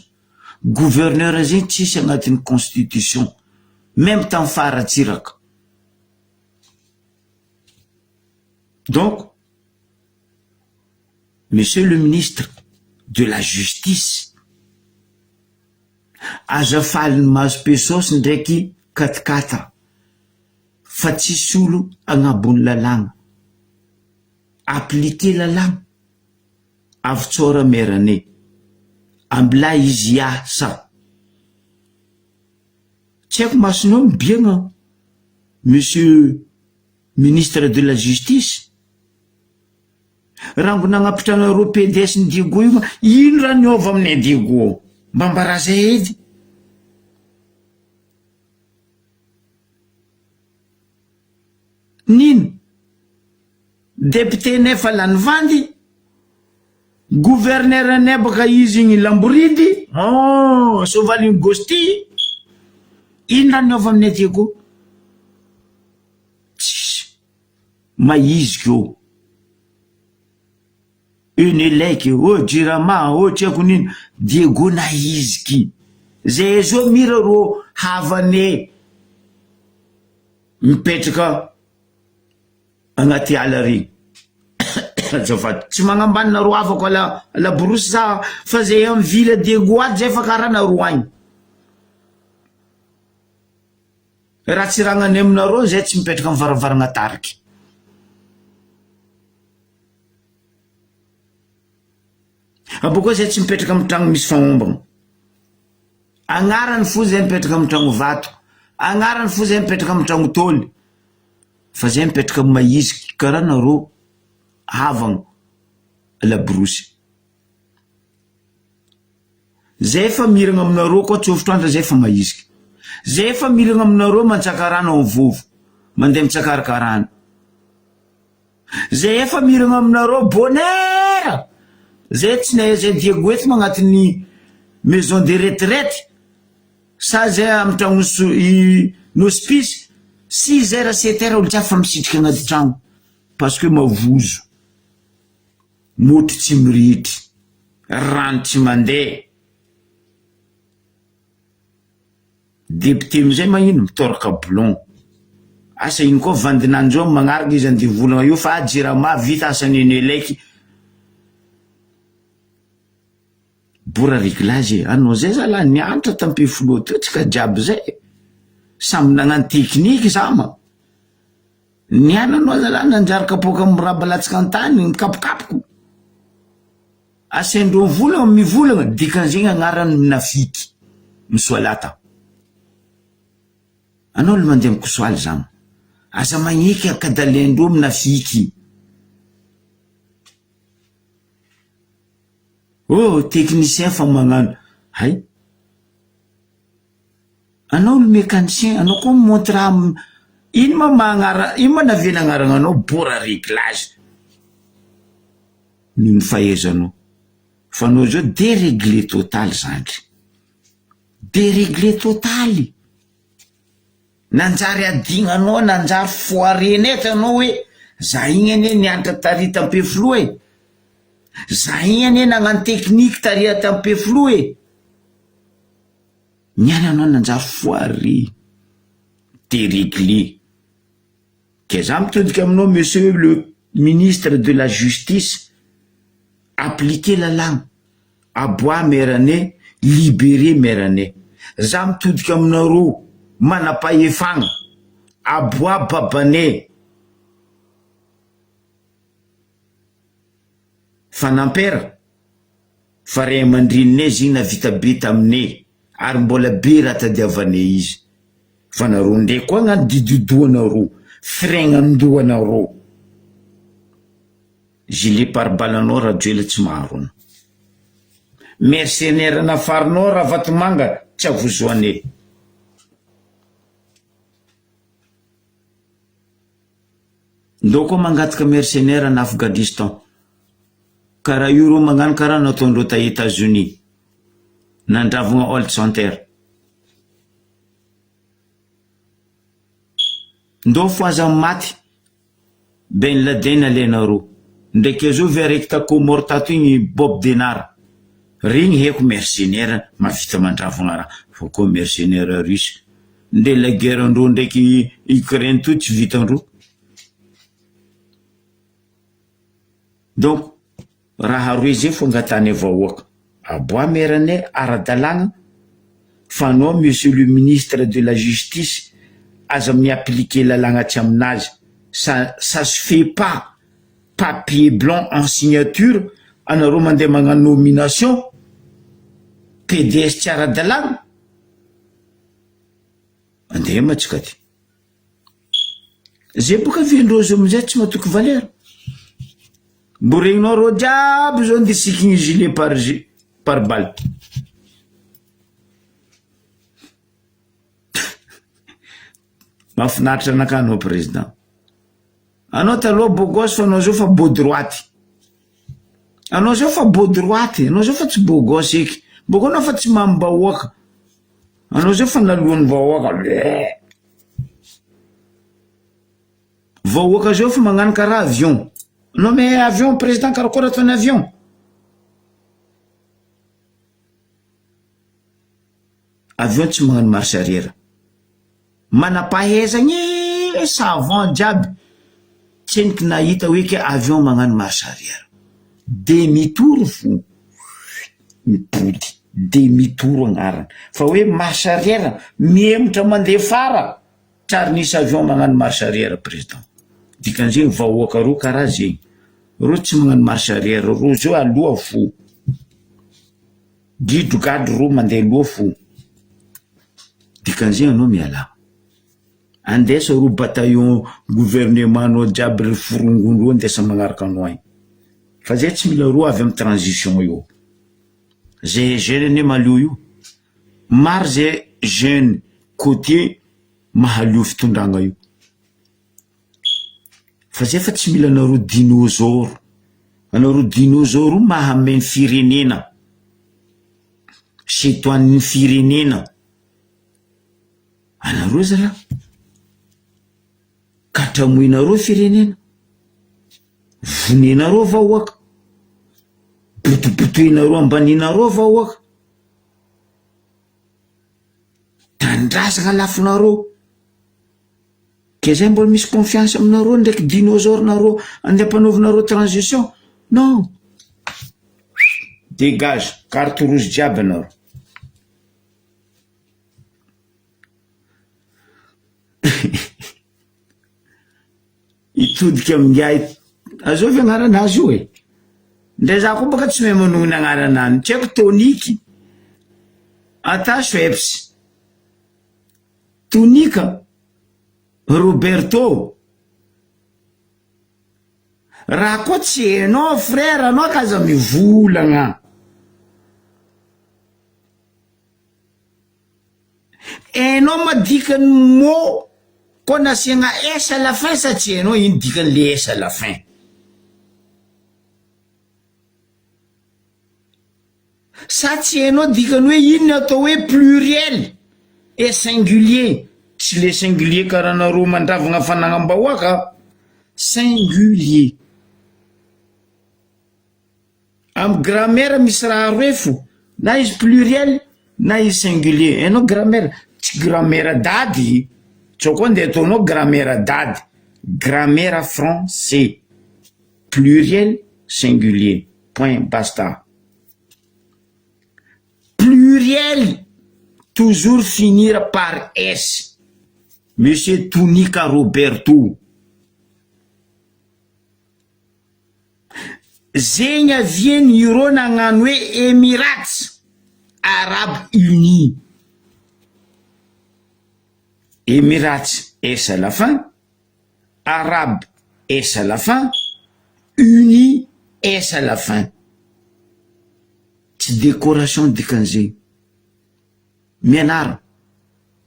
gouverneur zegny tsisy agnatin'ny constitution, meme tam faha Ratsiraka. Donc monsieur le ministre de la justice, aza faly ny mahazo pesos ndraiky quatre quatre fa tsisy olo agnabon'ny lalàgna, appliquer lalàgna. Avitsora merane. Ambilà izy hiasa. Tsy haiko masonao mibiagna monsieur ministre de la justice. Rango nagnampitranareo PDS ny Diego io ino raha niova aminay Diego? Mba ambarà zay edy. Nino? Député nefa lany vandy. Gouverneur nay baka izy igny lamboridy oh soavalin'i Gosty ino raha niova aminay aty koa tsisy mahiziky eo Unelec oh jirama oh tsy haiko nino Diego nahiziky zay zao mira rô havane mipetraka agnaty ala regny azafady tsy magnambany nareo havako à la la brousse za fa zay amy ville Diego ato zay fa karaha nareo agny raha tsy ragnanay aminareo zay tsy mipetraka amy varavaragna tariky. Abôkeo zay tsy mipetraka amy tragno misy fagnombagna. Agnarany fo zay mipetraka amy tragno vato, agnarany fo zay mipetraka amy tragno tôly, fa zay mipetraka amy mahiziky karaha nareo havagna laborosy. Zay efa miragna aminareo koa tsofotro andra zay efa mahiziky. Zay efa miragna aminareo mantsaka rano amy vovo, mandeha mitsakaraka rano. Zay efa miragna aminareo bonheur! Zay tsy nahay zay Diego eto magnatin'ny maison de retraite sa zay amy tragno i hospice, six heures sept heures olo jiaby fa misitriky agnaty tragno parce que mavozo, motro tsy mirehitry, rano tsy mandeha. Député amizay magnino mitoraka boulon. Asa ino koa vandinanjo am magnaraka izy andeha volagna io fa jirama vita asa nenelaiky. Bora réglage e, anao zay zalahy nianatra tampefiloha teo tsika jiaby zay e, samby nagnano tekniky zama, niany anao zalahy nanjary kapoaka miraba latsaka antany mikapokapoko. Asaindreo mivolagna mivolagna dikan'izegny agnarany minafiky misoalata. Anao lo mandeha mikosoaly zany. Aza magneky akadalendreo minafiky. Oh technicien fa magnano hay. Anao lo mécanicien anao koa mi-monte raha ino ma maha ino ma nahaviana agnarana anao bora réglage. Noho ny fahaizanao. Fa anao zao deregle total zandry. Deregle totaly. Nanjary adignanao, nanjary foire net anao hoe za igny anie nianatra tary t'Ampefiloha e. Za igny anie nagnano technique tary t'Ampefiloha e. Niany anao nanjary foire. Deregle. Ke za mitodika aminao monsieur le ministre de la justice, appliquer lalàgna, aboahy maire anay, liberer maire anay. Za mitodika aminareo manam-pahefagna, aboahy babanay. Fanampera, fa ray aman-dreninay zegny nahavita be taminay ary mbola be raha tadiavanay izy. Fa nareo ndray koa agnano dididohanareo, firegnan-dohanareo. Gilet pare-balle anao Rajoelina tsy maharona. Mercenaire nafarinao Ravatomanga tsy avozoanay. Ndao koa mangataka mercenaire any Afghanistan. Karaha io reo magnano karaha nataondreo ta Etats Unis. Nandravogna Old Center. Ndao fo aza maty Ben Laden alainareo. Ndraiky azao ve araiky ta Comores tato igny Bob Denard. Regny haiko mercenaire mahavita mandravogna raha. Fa koa mercenaire russe. Ndre la guerre ndreo ndraiky Ukraine toy tsy vitandreo. Donc raha roe zay fo angatahane vahoaka. Aboa merane ara-dalàgna fa anao monsieur le ministre de la justice aza mi-appliquer lalàgna tsy aminazy ça ça se fait pas papier blanc en signature anareo mandeha magnano nomination PDS tsy ara-dalàgna andeha ma tsika ty. Zay boka avy-ndreo zao amizay tsy matoky valera. Mbo regninao reo jiaby zao nde sikigny gilet par par balle. Mahafinaritra anakahy anao président. Anao taloha beau gosse fa anao zao fa beau droite. Anao zao fa beau droite, anao zao fa tsy beau gosse eky, bôka anao fa tsy mamim-bahoaka, anao zao fa naloan'ny vahoaka, bleh. Vahoaka zao fa magnano karaha avion, non mais avion président karakôry ataony avion? Avion tsy magnano marche arrière. Manam-pahaizagna e, savant jiaby, tsendriky nahita hoe ke avion magnano marche arrière. Demi tour fo mipody, demi tour agnarany. Fa hoe marche arrière, mihemotra mandeha fara, tsy ary nisy avion magnano marche arrière président. Dikan'izegny vahoaka reo karaha zegny, reo tsy magnano marche arrière, reo zao aloha fo. Gidro gadro ro mandeha loha fo. Dikan'izay anao mialà. Andesa ro bataillon gouvernement nao jiaby ry forongony reo andesa magnaraka anao agny. Fa zay tsy mila ro avy amy transition io. Zay jeune anie mahaleo io. Maro zay jeune côtier mahaleo fitondragna io. Fa zay fa tsy mila anareo dinosaure, anareo dinosaure io mahamay ny firenena, setoan'ny firenena, anareo zalahy katramoinareo firenena, vonenareo vahoaka, botobotoinareo ambaninareo vahoaka, tanindrazana lafonareo. Ke zay mbola misy confiance aminareo ndraiky dinosaure nareo andeha ampanaovinareo transition non degage carte rouge jiaby anareo. Hitodika amin'ingahy azovy agnaranazy io e? Ndre za koa baka tsy mahay manonona agnaranany tsy haiko toniky ata schweppes. Tonika, Roberto, raha koa tsy hainao frère anao k'aza mivolagna. Hainao ma dikan'ny mot koa nasiagna s à la fin sa tsy hainao ino dikan'le s à la fin? Sa tsy hainao dikany hoe inona atao hoe pluriel et singulier? Tsy le singulier karaha nareo mandravagna fanagnam-bahoaka, singulier. Am grammaire misy raha roe fo, na izy pluriel na izy singulier. Hainao grammaire? Tsy grammaire dady, sao koa ndeha ataonao grammaire dady, grammaire français, pluriel, singulier, point basta. Pluriel toujours finir par s Monsieur Tonika Roberto. Zegny aviany ireo nagnano hoe Emirates Arabes Unis. Emirates S à la fin, Arabes S à la fin, Unis S à la fin. Tsy décoration dikan'izegny. Mianara.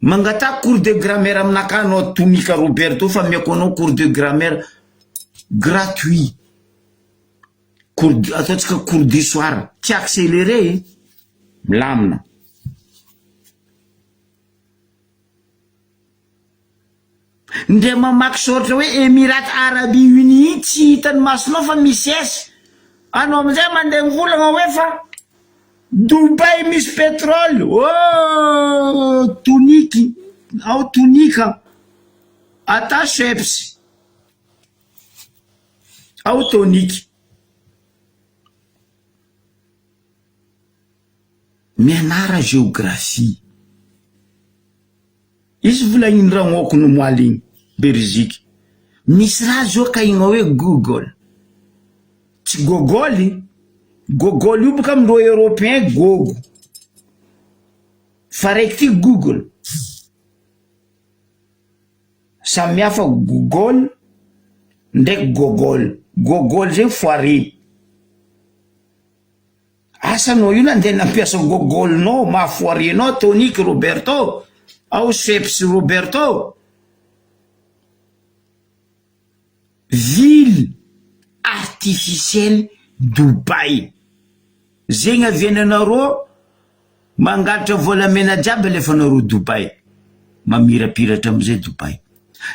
Mangataha cours de grammaire aminakahy anao Tomika Roberto fa ameko anao cours de grammaire gratuit. Cours ataontsika cours du soir, tsy accéléré e. Milamina. Ndre mamaky soratra hoe Emirats Arabes Unis iny tsy hitan'ny masonao fa misy S. Anao amizay mandeha mivolagna hoe fa Dubaï misy pétrole. Oh toniky ao tonika ata cheps ao toniky. Mianara géographie. Izy volagniny ragnoko no moaly igny, Beriziky. Misy raha zao kahigna hoe Google. Tsy Gogol, Gogol io boka amindreo européen gogo. Fa raiky ty Google. Samy hafa Google ndraiky Gogol. Gogol zegny foire. Asa anao io nandeha nampiasa Google nao maha foire anao Tonic Roberto ao Ceps Roberto. Ville artificielle. Dubaï. Zegny aviananareo mangalatra volamena jiaby alefanareo Dubaï. Mamirapiratra amizay Dubaï.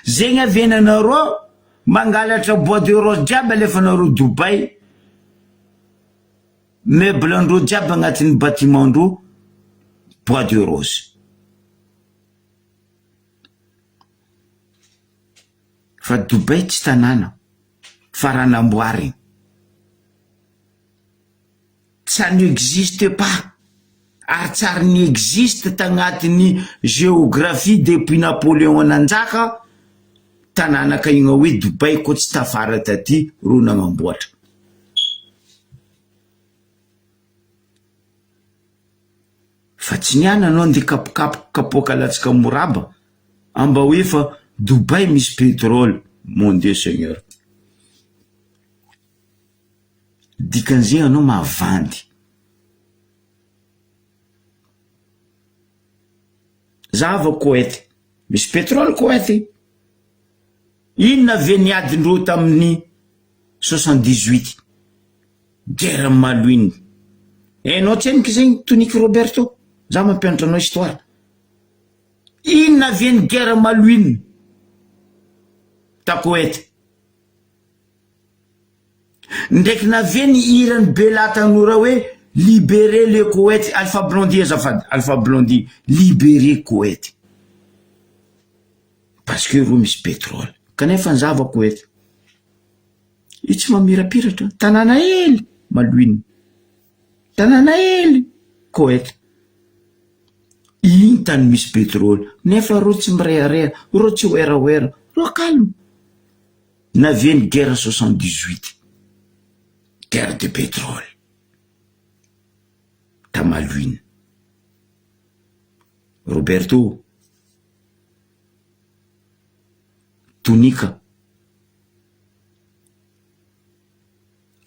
Zegny aviananareo mangalatra bois de rose jiaby alefanareo Dubaï. Meuble andreo jiaby agnatin'ny batiment ndreo bois de rose. Fa Dubaï tsy tanàna fa raha namboarigny. Ça n'existe pas ary tsy ary ni-existe tagnatin'ny géographie depuis Napoléon nanjaka tanàna kaigna hoe Dubaï koa tsy tafara taty ro nagnamboatra. Fa tsy niany anao ndeha kapokapoka kapoaka latsaka moraba amba hoe fa Dubaï misy pétrole mon Dieu Seigneur. Dikan'izay anao mavandy. Zava Koety. Misy pétrole Koety. Inona ve ny adin-dreo tamin'ny 78? Guerre Malouine. Hainao tseniky zegny Toniky Roberto? Za mampianatra anao histoire. Inona ve ny guerre Malouine ta Koety? Ndraiky navia ny hiran'i Bella tanora hoe Libérez le Koety, Alpha Blondy azafady, Alpha Blondy, Libérez Koety. Parce que ro misy pétrole. Kanefa ny zava Koety. Io tsy mamirapiratra. Tanàna hely, Malouine. Tanàna hely, Koety. Iny tany misy pétrole. Nefa ro tsy mirehareha, ro tsy werawera, ro calme. Navian'ny guerre 78, guerre de pétrole ta Malouine. Roberto, Tonika,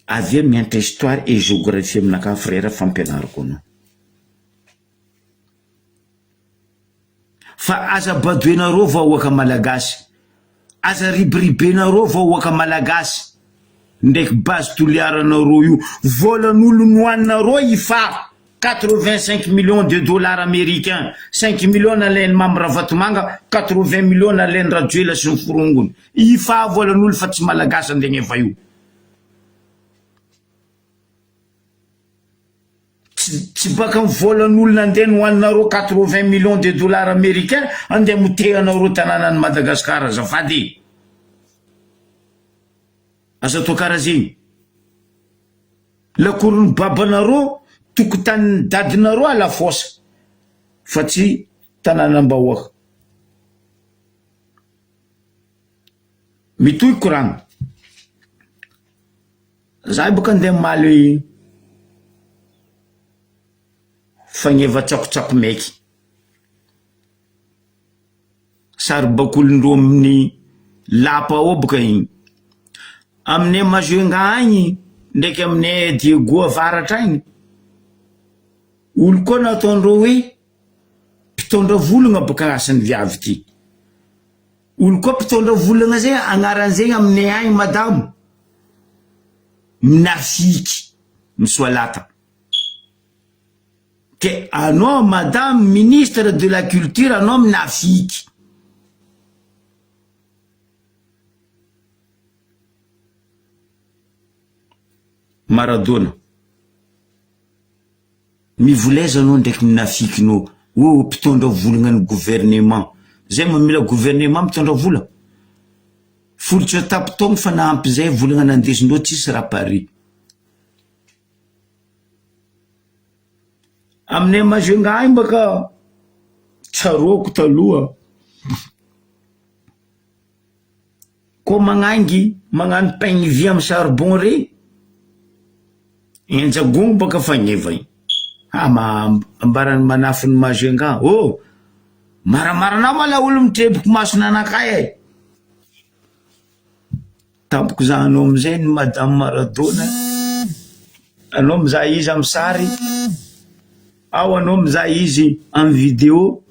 avia mianatra histoire et géographie aminakahy frère fampianariko anao. Fa aza badoenareo vahoaka malagasy, aza ribiribenareo vahoaka malagasy ndraiky base toliara nareo io, volan'olo nohaninareo i fa 85 millions de dollars américains, 5 millions nalain'i Mamy Ravatomanga, 80 millions nalain'i Rajoelina sy ny forongony, i fa volan'olo fa tsy malagasy andeha io. Tsy tsy baka am volan'olona andeha nohaninareo 80 millions de dollars américains andeha amotehanareo tanànan'i Madagascar azafady e! Aza atao karaha zegny. Lakoron'ny babanareo, tokotanin'ny dadinareo à la fosse fa tsy tanànam-bahoaka. Mitohy koragna. Za boka andeha hamaly fagneva tsakotsako maiky. Saribakolindreo amin'ny lapa ao boka igny. Aminay Majunga agny ndraiky aminay Diego avaratra agny, olo koa nataondreo hoe mpitondra volagna boka asan'ny viavy ty. Olo koa mpitondra volagna zay agnaran'zegny aminay agny madamo. Minafiky misoalata. Ke anao madame ministre de la culture anao minafiky. Maradona. Mivoleza anao ndraiky minafiky nao oh mpitondra volagna ny gouvernement. Zay mba mila gouvernement mitondra vola. Folo tsy atapy taogno fa nahampy zay volagna nandesindreo tsisy raha pare. Aminay Majunga agny baka tsaroako taloha koa magnangy magnano peigne vy amy charbon regny enjagogno baka fagneva igny ha ma ambarany manafiny Majunga oh! Maramarana ma laolo mitreboko mason'anakay e! Tampoko za anao amizay ny madame Maradona, anao mizaha izy amy sary, ao anao mizaha izy amy video,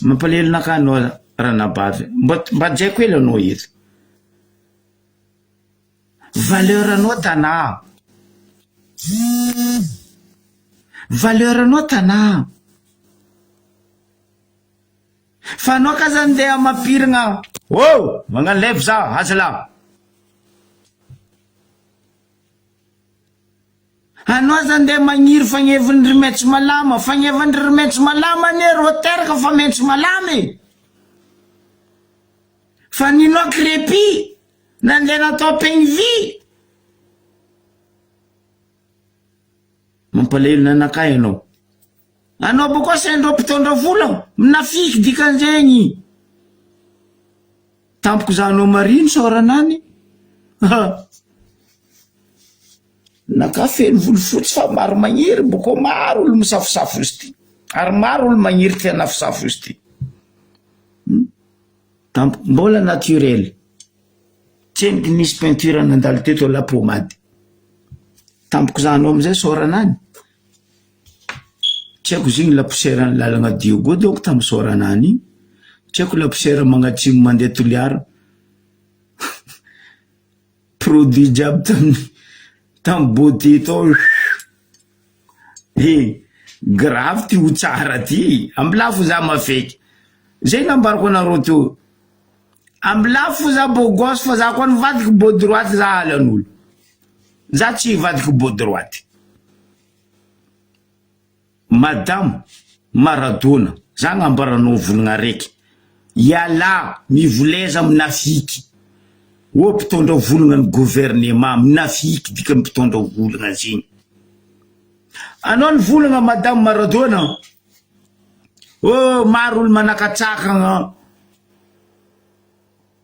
mampalahelo anakahy anao ranabavy, mba mba hajaiko hely anao eto, valeur anao tanà. Valeur anao Tanà. Fa anao ka zany ndeha mampirigna. Oh! Magnano live za, azalahy. Anao aza ndeha magniry fagneviny ry maitso malama, fagnevany ry maitso malama anie rô teraka fa maitso malama e! Fa ninao crepy nandeha natao peigne vy. Mampalahelo nanakahy anao. Anao boko asaindreo mpitondra vola minafiky dikan'izegny. Tampoko zahanao marino saorana any. Naka feno volofotsy fa maro magniry boko maro olo misafosafo izy ty. Ary maro olo magniry te hanafosafo izy ty. Hmm? Tampoko mbola naturel. Tsendriky nisy peinture nandalo teto la pomade. Tampoko zahanao amizay saorana any. Tsy haiko zegny la poussière ny lalagna Diego donc tam saorana any igny. Tsy haiko la poussière magnatsimo mandeha Toliara. Produit jiaby tamin'ny tam beauté tao He grave ty ho tsara ty, ambilafo za mafeky. Zay nambarako anareo teo. Ambilafo za beau gosse fa za koa nivadiky beau droite za halan'olo. Za tsy hivadiky beau droite. Madame Maradona, za agnambaranao volagna araiky, ialahy mivoleza minafihiky, oa mpitondra volagna ny gouvernement, minafihiky dikany mpitondra volagna zegny. Anao nivolagna madame Maradona, oh maro olo manakatsakagna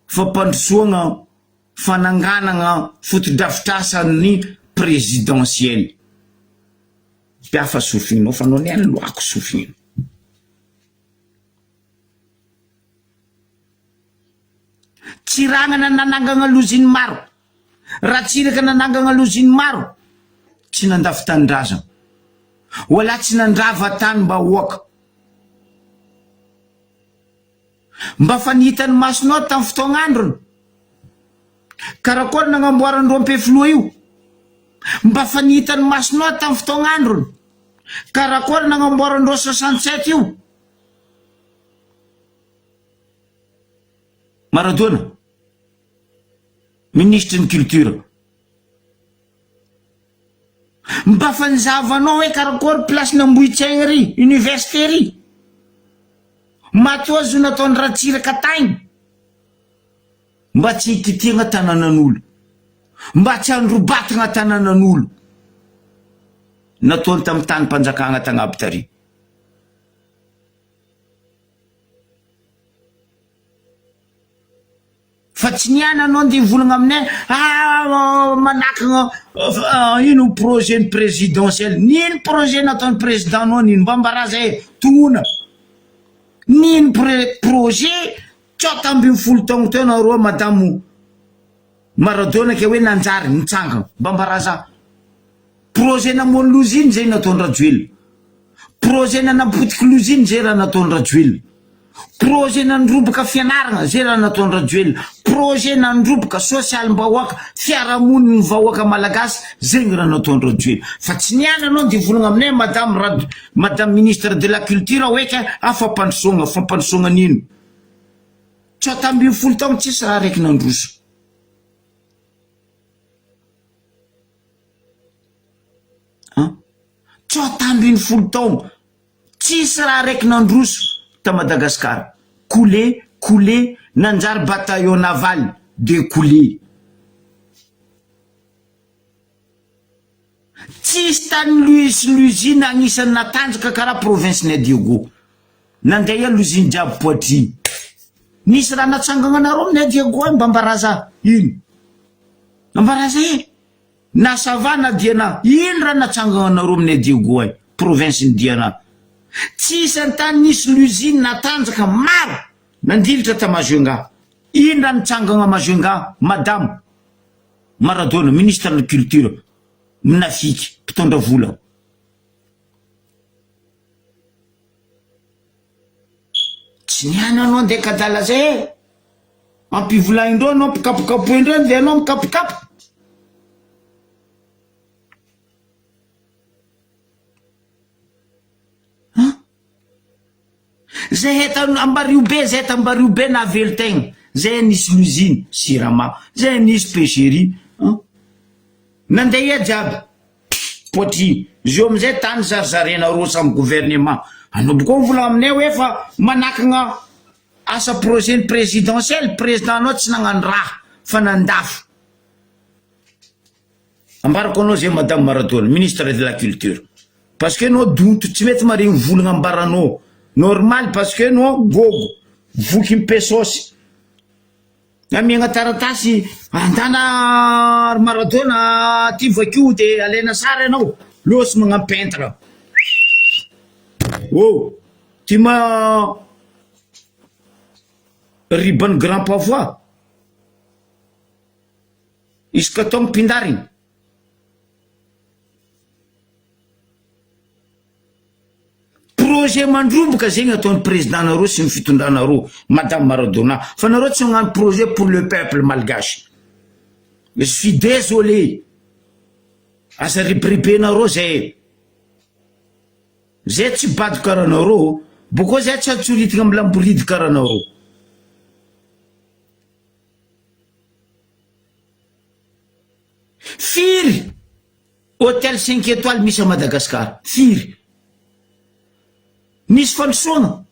fampandrosoagna fananganagna fotodrafitrasa ny présidentielle. Mpiafa sofinao fa anao niany loako sofiny. Tsiragnana nanangagna loziny maro, Ratsiraka nanangagna loziny maro, tsy nandafy tanindrazana. Wala tsy nandrava tanim-bahoaka. Mba fa ny hitan'ny masonao tamin'ny fotoagn'androny. Karakory nagnamboaran-dreo Ampefiloha io? Mba fa ny hitan'ny masonao tamin'ny fotoagn'androny. Karakory nagnamboaran-dreo 67 io? Maradona, minisitry ny culture. Mba fa nizahavanao hoe karakory place n'Ambohitsaigny ry, université ry? Matoa zo nataon'i Ratsiraka tagny mba tsy hikitiagna tananan'olo, mba tsy handrobatagna tananan'olo nataony tamin'ny tanim-panjakagna tagnabo tary. Fa tsy niany anao ndeha hivolagna aminay ah manakagna ino projet ny présidentiel nino projet nataony président nao nino mba ambarà zay e tognona nino projet 19 taogno teo nareo madamo Maradona ke hoe nanjary nitsangana mba ambarà za projet namono loza ino zay nataony Rajoelina Projet nanapotiky loza iny zay raha nataony Rajoelina. Projet nandroboka fianaragna zay raha nataony Rajoelina. Projet nandroboka sosialim-bahoaka, fiarahamonin'ny vahoaka malagasy zegny raha nataony Rajoelina. Fa tsy niany anao ndeha hivolagna aminay madame Rad madame ministre de la culture hoe ka ah fampandrosoagna, fampandrosoagna nino? 19 taogno tsisy raha araiky nandroso. An! 19 taogno, tsisy raha araiky nandroso ta Madagascar, coulé, coulé, nanjary bataillon naval de coulé. Tsisy tany Louis l'usine agnisan'ny natanjaka karaha province-n'i Diego. Nandeha l'usine jiaby poitrine. Nisy raha natsangagnanareo amin'i Diego any mba ambaraza ino? Ambaraza e! Na ça va na Diana, ino raha natsanganareo aminay Diego ay, province ny Diana. Tsisy antany nisy l'usine natanjaka maro nandilitra ta Majunga. Ino raha nitsangagna Majunga madame Maradona ministre ny culture minafiky mpitondra vola. Tsy niany anao ndeha kadala zay e! Ampivolahindreo anao ampikapokapohindreo ndeha anao mikapokapoka. Zahay tany Ambariobe, zahay t'Ambariobe nahavelon-tegna, zahay nisy l'usine Sirama, zahay nisy Pêcherie an! Nandeha ia jiaby? Poitry. Izy io amizay tany zarizarenareo samy gouvernement. Anao boko mivolagna aminay hoe fa manakagna asa projet ny présidentiel, président anao tsy nagnano raha fa nandafo. Ambarako anao zay madame Maradona, ministre de la culture. Parce que anao donto tsy mety maregny volagna ambaranao. Normal parce que anao gogo, voky mipesôsy. Amiagna taratasy andana ry Maradona ty vakio de alaina sary anao, lôsy magnano peintre. Oh, ty ma riban'ny grand pavois. Isaka taogno mpindarigny. Projet mandroboka zegny ataon'ny président nareo sy ny fitondranareo madame Maradona fa nareo tsy magnano projet pour le peuple malgache. Je suis désolé. Aza ribiribenareo zay. Zay tsy bado karaha nareo, boko zay tsy antsoritigna am lamboridy karaha nareo. Firy hotel cinq étoiles misy à Madagascar? Firy? Misy fandrosoana?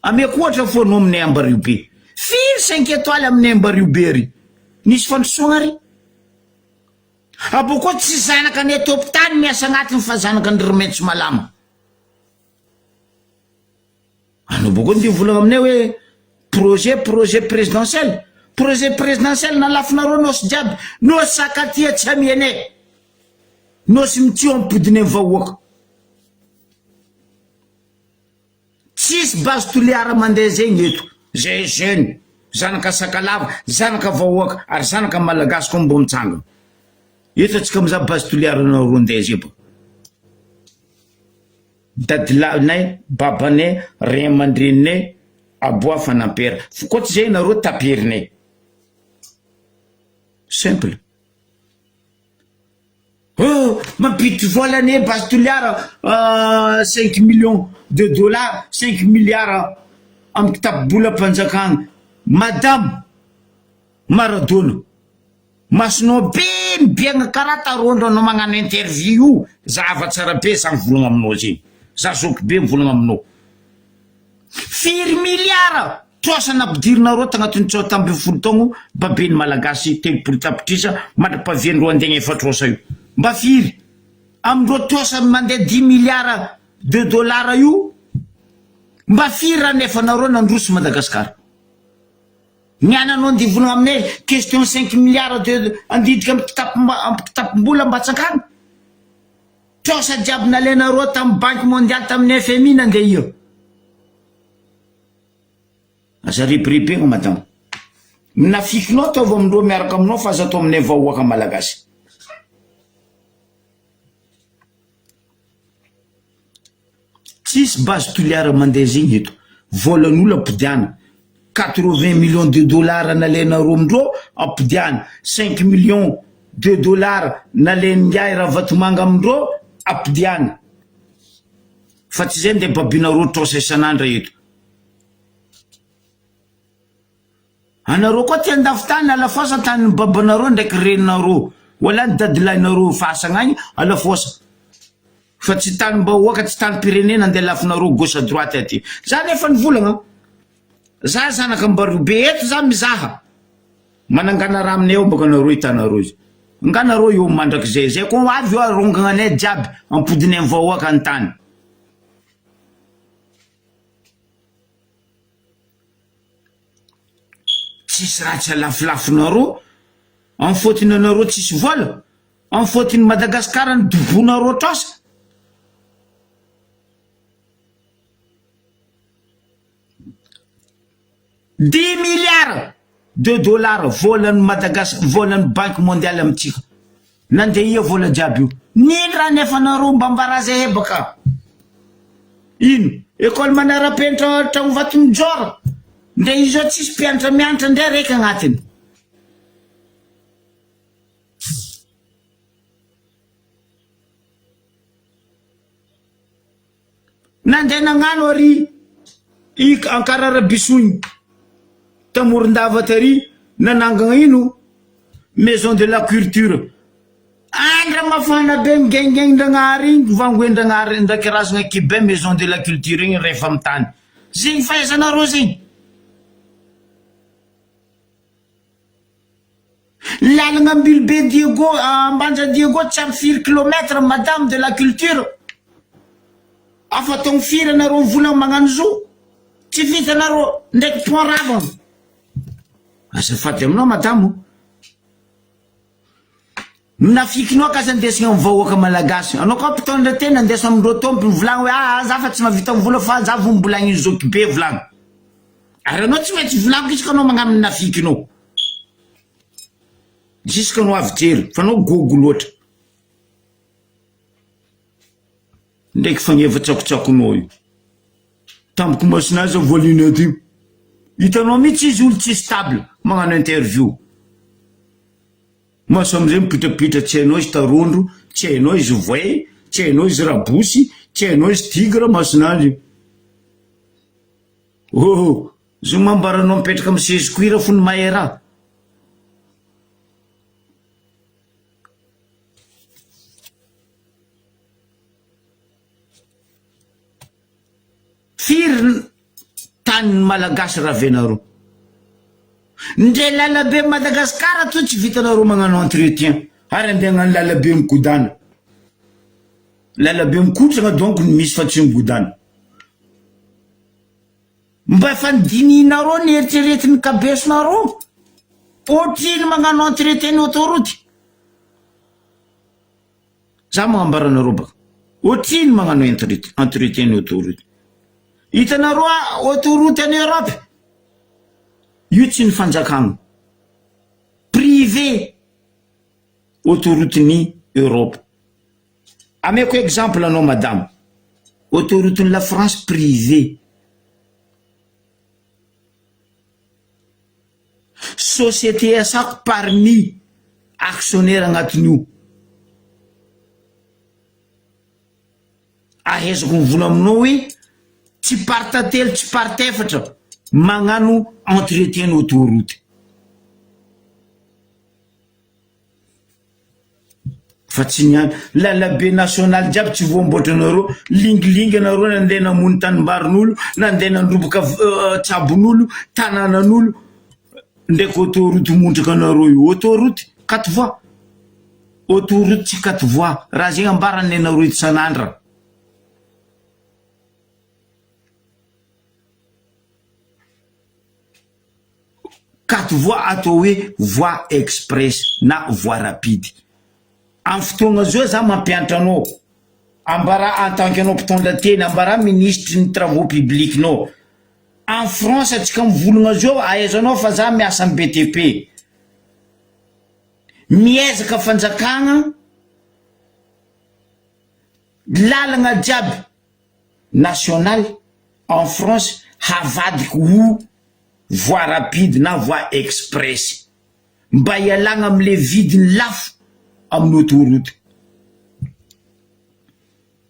Ameko ohatra fô anao aminay Ambariobe. Firy cinq étoiles aminay Ambariobe ary? Nisy fandrosoana ary? Abôkô tsy zanaka anay tompotany miasa agnatiny fa zanaka an-dry Maitso Malama. Anao boko ndeha mivolagna aminay hoe projet projet présidentiel, projet présidentiel nalafinareo nosy jiaby, nosy Sakatia tsy amianay, nosy mitio ampodinay vahoaka. Tsisy base Toliara mandeha zegny eto, zay jeune, zanaka Sakalava, zanaka vahoaka ary zanaka Malagasy koa mbô mitsangana. Eto atsika mizaha base Toliara nareo ndeha zay baka. Dadilahinay, babanay, ray aman-dreninay, aboa fanampera. Fa koa tsy zay nareo taperinay. Simple. Oh, mampiditry vola anie Base Toliara cinq millions de dollars, cinq milliards amin'ny kitapo-bolam-panjakana. Madame Maradona. Masonao be mibiagna karaha tarondro anao magnano interview io zava tsara be za mivolagna aminao zegny za zoky be mivolagna aminao firy milliard trosa nampidirinareo tagnatin'ny 13 taogno babeny malagasy 30 tapitrisa mandrapahaviandreo andegna efa trosa io mba firy amindreo trosa mandeha dix milliard de dollars io mba firy raha nefanareo nandroso Madagascar. Ny ananao andivona aminay question cinq milliards de andidika am kitapom-bola mba tsakana? Trosa jiaby nalainareo tam banque mondiale tamin'ny FMI nandeha io. Aza rebirebegna madame. Minafikinao ataovy amindreo miaraka aminao fa aza atao aminay vahoaka malagasy. Tsisy base Toliara mandeha zegny eto. Volan'olo ampodiana. 80 millions de dollars nalainareo amindreo ampodiana. 5 millions de dollars nalain'ingahy Ravatomanga amindreo ampodiana. Fa tsy zay ndeha babinareo trosa isan'andra eto. Anareo koa aty andafy tany alafosa tanin'ny babanareo ndraiky reninareo wala ny dadilahinareo fasagna agny alafosa fa tsy tanim-bahoaka tsy tanim-pirenena andeha alafonareo gauche à droite aty za nefa nivolagna za zanaka Ambariobe eto za mizaha manangana raha aminay ao baka nareo hitanareo izy nga nareo eo mandrakizay zay koa avy eo arongagnanay jiaby ampodinay ny vahoaka ny tany. Tsisy raha tsy alafilafinareo am fotony anareo tsisy vola am fotony Madagascar ny dobonareo trosa. Dix milliards de dollars volan'ny Madagas volan'ny banque mondiale amintsika. Nandeha ia vola jiaby io? Nino raha nefanareo mba ambaraza hebaka? Ino? École manara-penitra Tragnovato Mijoro? Ndre izy io tsisy mpianatra mianatra ndre raiky agnatiny. Nandeha nagnano ary. I Ankararabisogny ta Morondava tary nanangagna ino maison de la culture. Andra mafana be migaingaigny ndragnahary igny vangoen-dragnahary ndraiky razagna kibe maison de la culture igny rehefa amy tany. Zegny fahaizanareo zegny. Lalagna Ambilobe Diego Ambanja Diego tsy ampy firy kilomètre madame de la culture. Afa ataogny firy anareo mivolagna magnano zo? Tsy vitanareo ndraiky pont ravagna. Azafady aminao madame o. Minafikinao ka aza andesigna amin'ny vahoaka malagasy. Anao koa mpitondra tena andeso amindreo tompony volagno hoe aa za fa tsy mahavita mivola fa za vo mbolagnin'i zoky be volagno. Ary anao tsy maintsy volagniko isaka anao magnano minafikinao. Jusque anao avy jery fa anao gogo loatra. Ndraiky fagneva tsakotsakonao io. Tampoky mason'azy zao voalina aty. Hitanao mihitsy izy olo tsy stable magnano interview. Maso amizay mipitrapitra tsy hainao izy tarondro, tsy hainao izy voay, tsy hainao izy rabosy, tsy hainao izy tigre mason'azy. Oh! Zoma ambaranao mipetraka amy seza cuir fony mahay raha. Firy tanin'ny Malagasy ravenareo? Ndre lalabe Madagascar toa tsy vitanareo magnano entretien ary andeha hagnano lalabe migodana. Lalabe mikotrana donc no misy fa tsy migodana. Mba efa nodinihinareo ny eritreretin'ny kabesonareo? Otrino magnano entretien ny autoroute? Za magnambara anareo baka. Otrino magnano entretien ny autoroute? Hitanareo autoroute any Europe? Io tsy ny fanjakagna. Privé autoroute ny Europe. Ameko exemple anao madama. Autoroute ny la France privé. Société iasako parmi actionnaire agnatin'io. Ahaizako mivola aminao hoe tsy par tantely tsy par tefatra magnano entretien ny autoroute. Fa tsy ny any. Lalabe national jiaby tsy voamboatra nareo, lingilingy anareo nandeha namono tanimbarin'olo, nandeha nandroboka tsabon'olo, tananan'olo, ndraiky autoroute montraka anareo io, autoroute quatre voies, autoroute tsy quatre voies, raha zegny ambarany anareo isan'andra. Quatre voies atao hoe voie express na voie rapide. Amin'ny fotoagna zao za mampianatra anao, ambarà en tant que anao mpitondra teny, ambarà minisitry ny travaux publics nao, en France antsika mivolagna zao ahaizanao fa za miasa am BTP, miezaka fanjakagna, lalagna jiaby national en France havadiko ho voie rapide na voie express mba hialagna amle vidiny lafo amin'ny autoroute.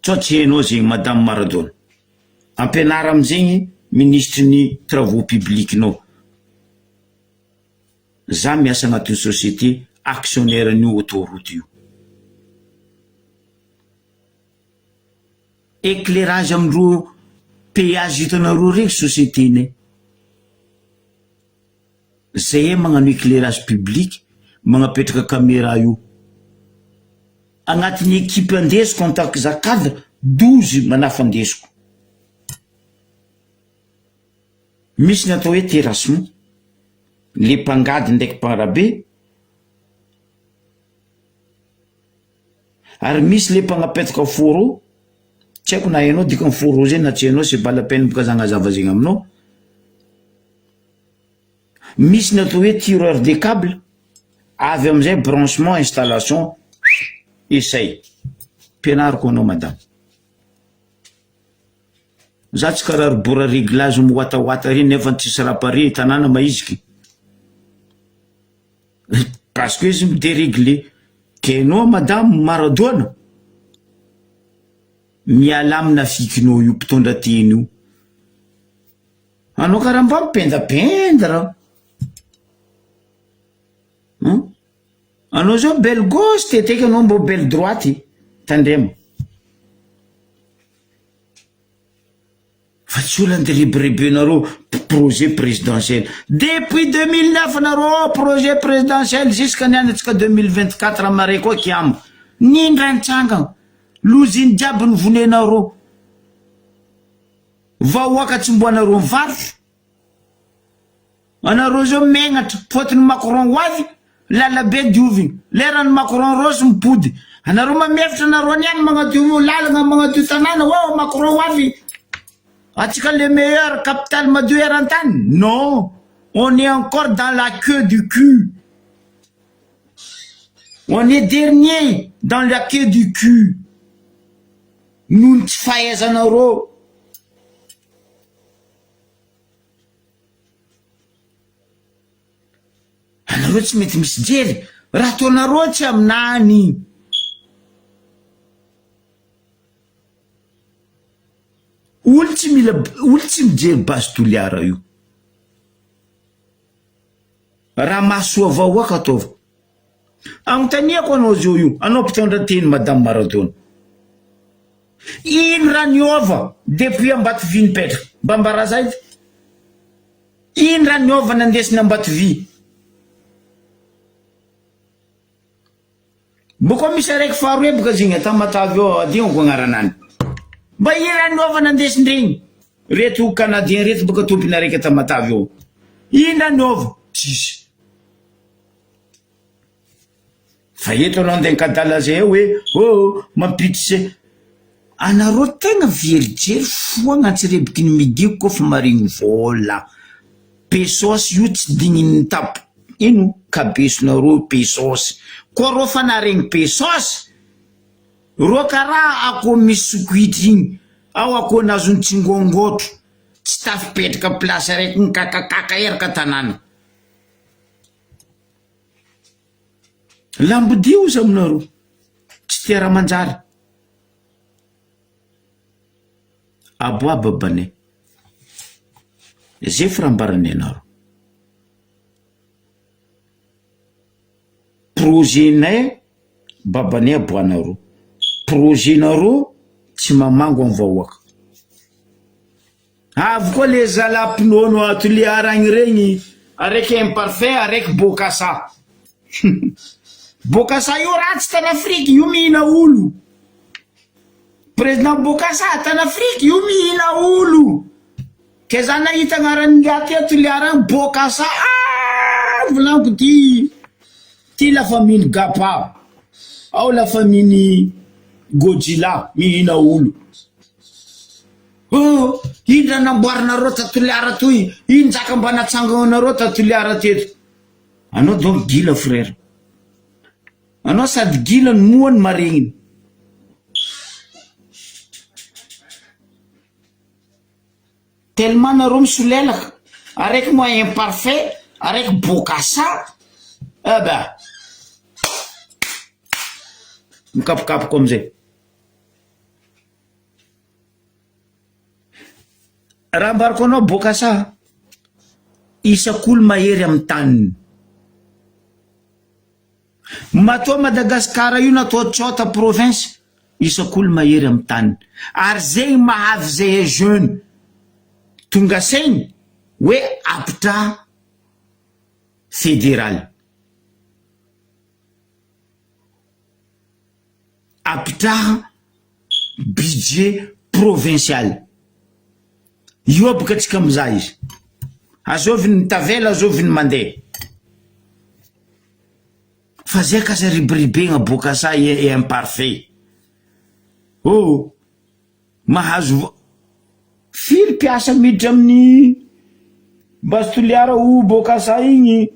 Sao tsy hainao zegny madame Maradona. Ampianaro amizegny minisitry ny travaux publics nao. Za miasa agnatin'ny société actionnaire an'io autoroute io. Éclairage amindreo péage hitanareo regny société nay. Zahay magnano éclairage public magnapetraka caméra io. Agnatin'ny équipe andesiko en tant que za cadre, 12 manafo andesiko. Misy ny atao hoe terrassement, le mpangady ndraiky mparabe, Ary misy le mpagnapetaka foro, tsy haiko na hainao dikany foro zay na tsy hainao c'est pas la peine boka za agnazava zegny aminao. Misy ny atao hoe tireur de cable, avy amizay branchement installation essai. Mpianariko anao madama. Za tsy karaha ry bora reglage miwatawata reny nefa tsisy raha pare tanàna maiziky. Parce que izy mi-deregle. Ke enao madame Maradona, miala amina fikinao io mpitondra teny io. Anao karaha mba mipendapenda raha. Hum? Anao zao belle gauche teteky anao mbô belle droite. Tandremo. Fa tsy olona andeha rebirebenareo projet présidentiel. Depuis 2009 nareo projet présidentiel jusqu'à niany antsika 2024 mare koa kiama. Nindra nitsangana. Loziny jiaby ny vonenareo. Vahoaka tsy mbo anareo mivarotra. Anareo zao megnatra fôtony Macron ho avy lalabe diovigny lerany Macron rose mipody anareo mamefitra anareo niany magnadio lalagna magnadio tanàna oh Macron ho avy atsika le meilleur capitale madio eran-tany non on est encore dans la queue du cul on est dernier dans la queue du cul noho ny tsy fahaizanareo. Anareo tsy mety misy jery raha ataonareo tsy aminany. Olo tsy mila olo tsy mijery base toliara io. Raha mahasoa vahoaka ataovy. Anontaniako anao zao io, anao mpitondra teny madame Maradona. Ino raha niova depuis Ambatovy nipetraka? Mba ambarà zay. Ino raha niova nandesiny Ambatovy? Mba koa misy araiky faharoe boka zegny a Tamatave ao adignako agnaranany. Mba ino raha niova nandesindregny? Reto canadien reto boka tompony araiky a Tamatave ao. Ino raha niova? Tsisy. Fa eto anao andeha ankadala zay eo hoe oh mampiditse anareo tegna verijery foagna antsirebiky ny midi koa fa marigny vôla pesos io tsy dignin'ny tap ino kabesonareo pesos koa rô fa naregny pesos rô karaha akô misy sokoitry igny ao akô nazony tsingôngôtro tsy tafipetraka place araiky mikakakaka eraka tanàna. Lambodia ozy aminareo, tsy tia raha manjary. Aboa babanay. Zay fa raha ambaranay anareo. Projet-nay babanay aboanareo. Projet-nareo tsy mamango amin'ny vahoaka. Avy koa le zala mpinono a Toliara agny regny, araiky imparfait araiky Bokassa. Bokassa io ratsy tany Afrika, io mihina olo. Président Bokassa tany Afrika, io mihina olo. Ke za nahita agnaran'ingahy ty a Toliara agny Bokassa, ah volaniko ty, ty la famille Gapa, ao la famille Godzilla mihina olo. Oh! Ino raha namboarinareo ta Toliara toy? Ino zaka mba natsanganareo ta Toliara teto? Anao donc gila frère. Anao sady gila no moa ny maregniny. Tellement nareo misolelaka, araiky moa imparfait, araiky bokassa, eh ben! Mikapokapoka amizay. Raha ambarako anao Bokassa, isak'olo mahery amin'ny taniny. Matoa Madagascar io natao tsota province, isak'olo mahery amin'ny taniny. Ary zegny mahavy zahay jeune tonga saigny hoe apitraha federal. Apitraha budget provincial. Io boka tsika mizaha izy. Azovy ny tavela, azovy ny mandeha. Fa zay kasa ribiribegna bokasa et imparfait. Oh, mahazo firy mpiasa miditra amin'ny Base Toliara o Bokassa igny?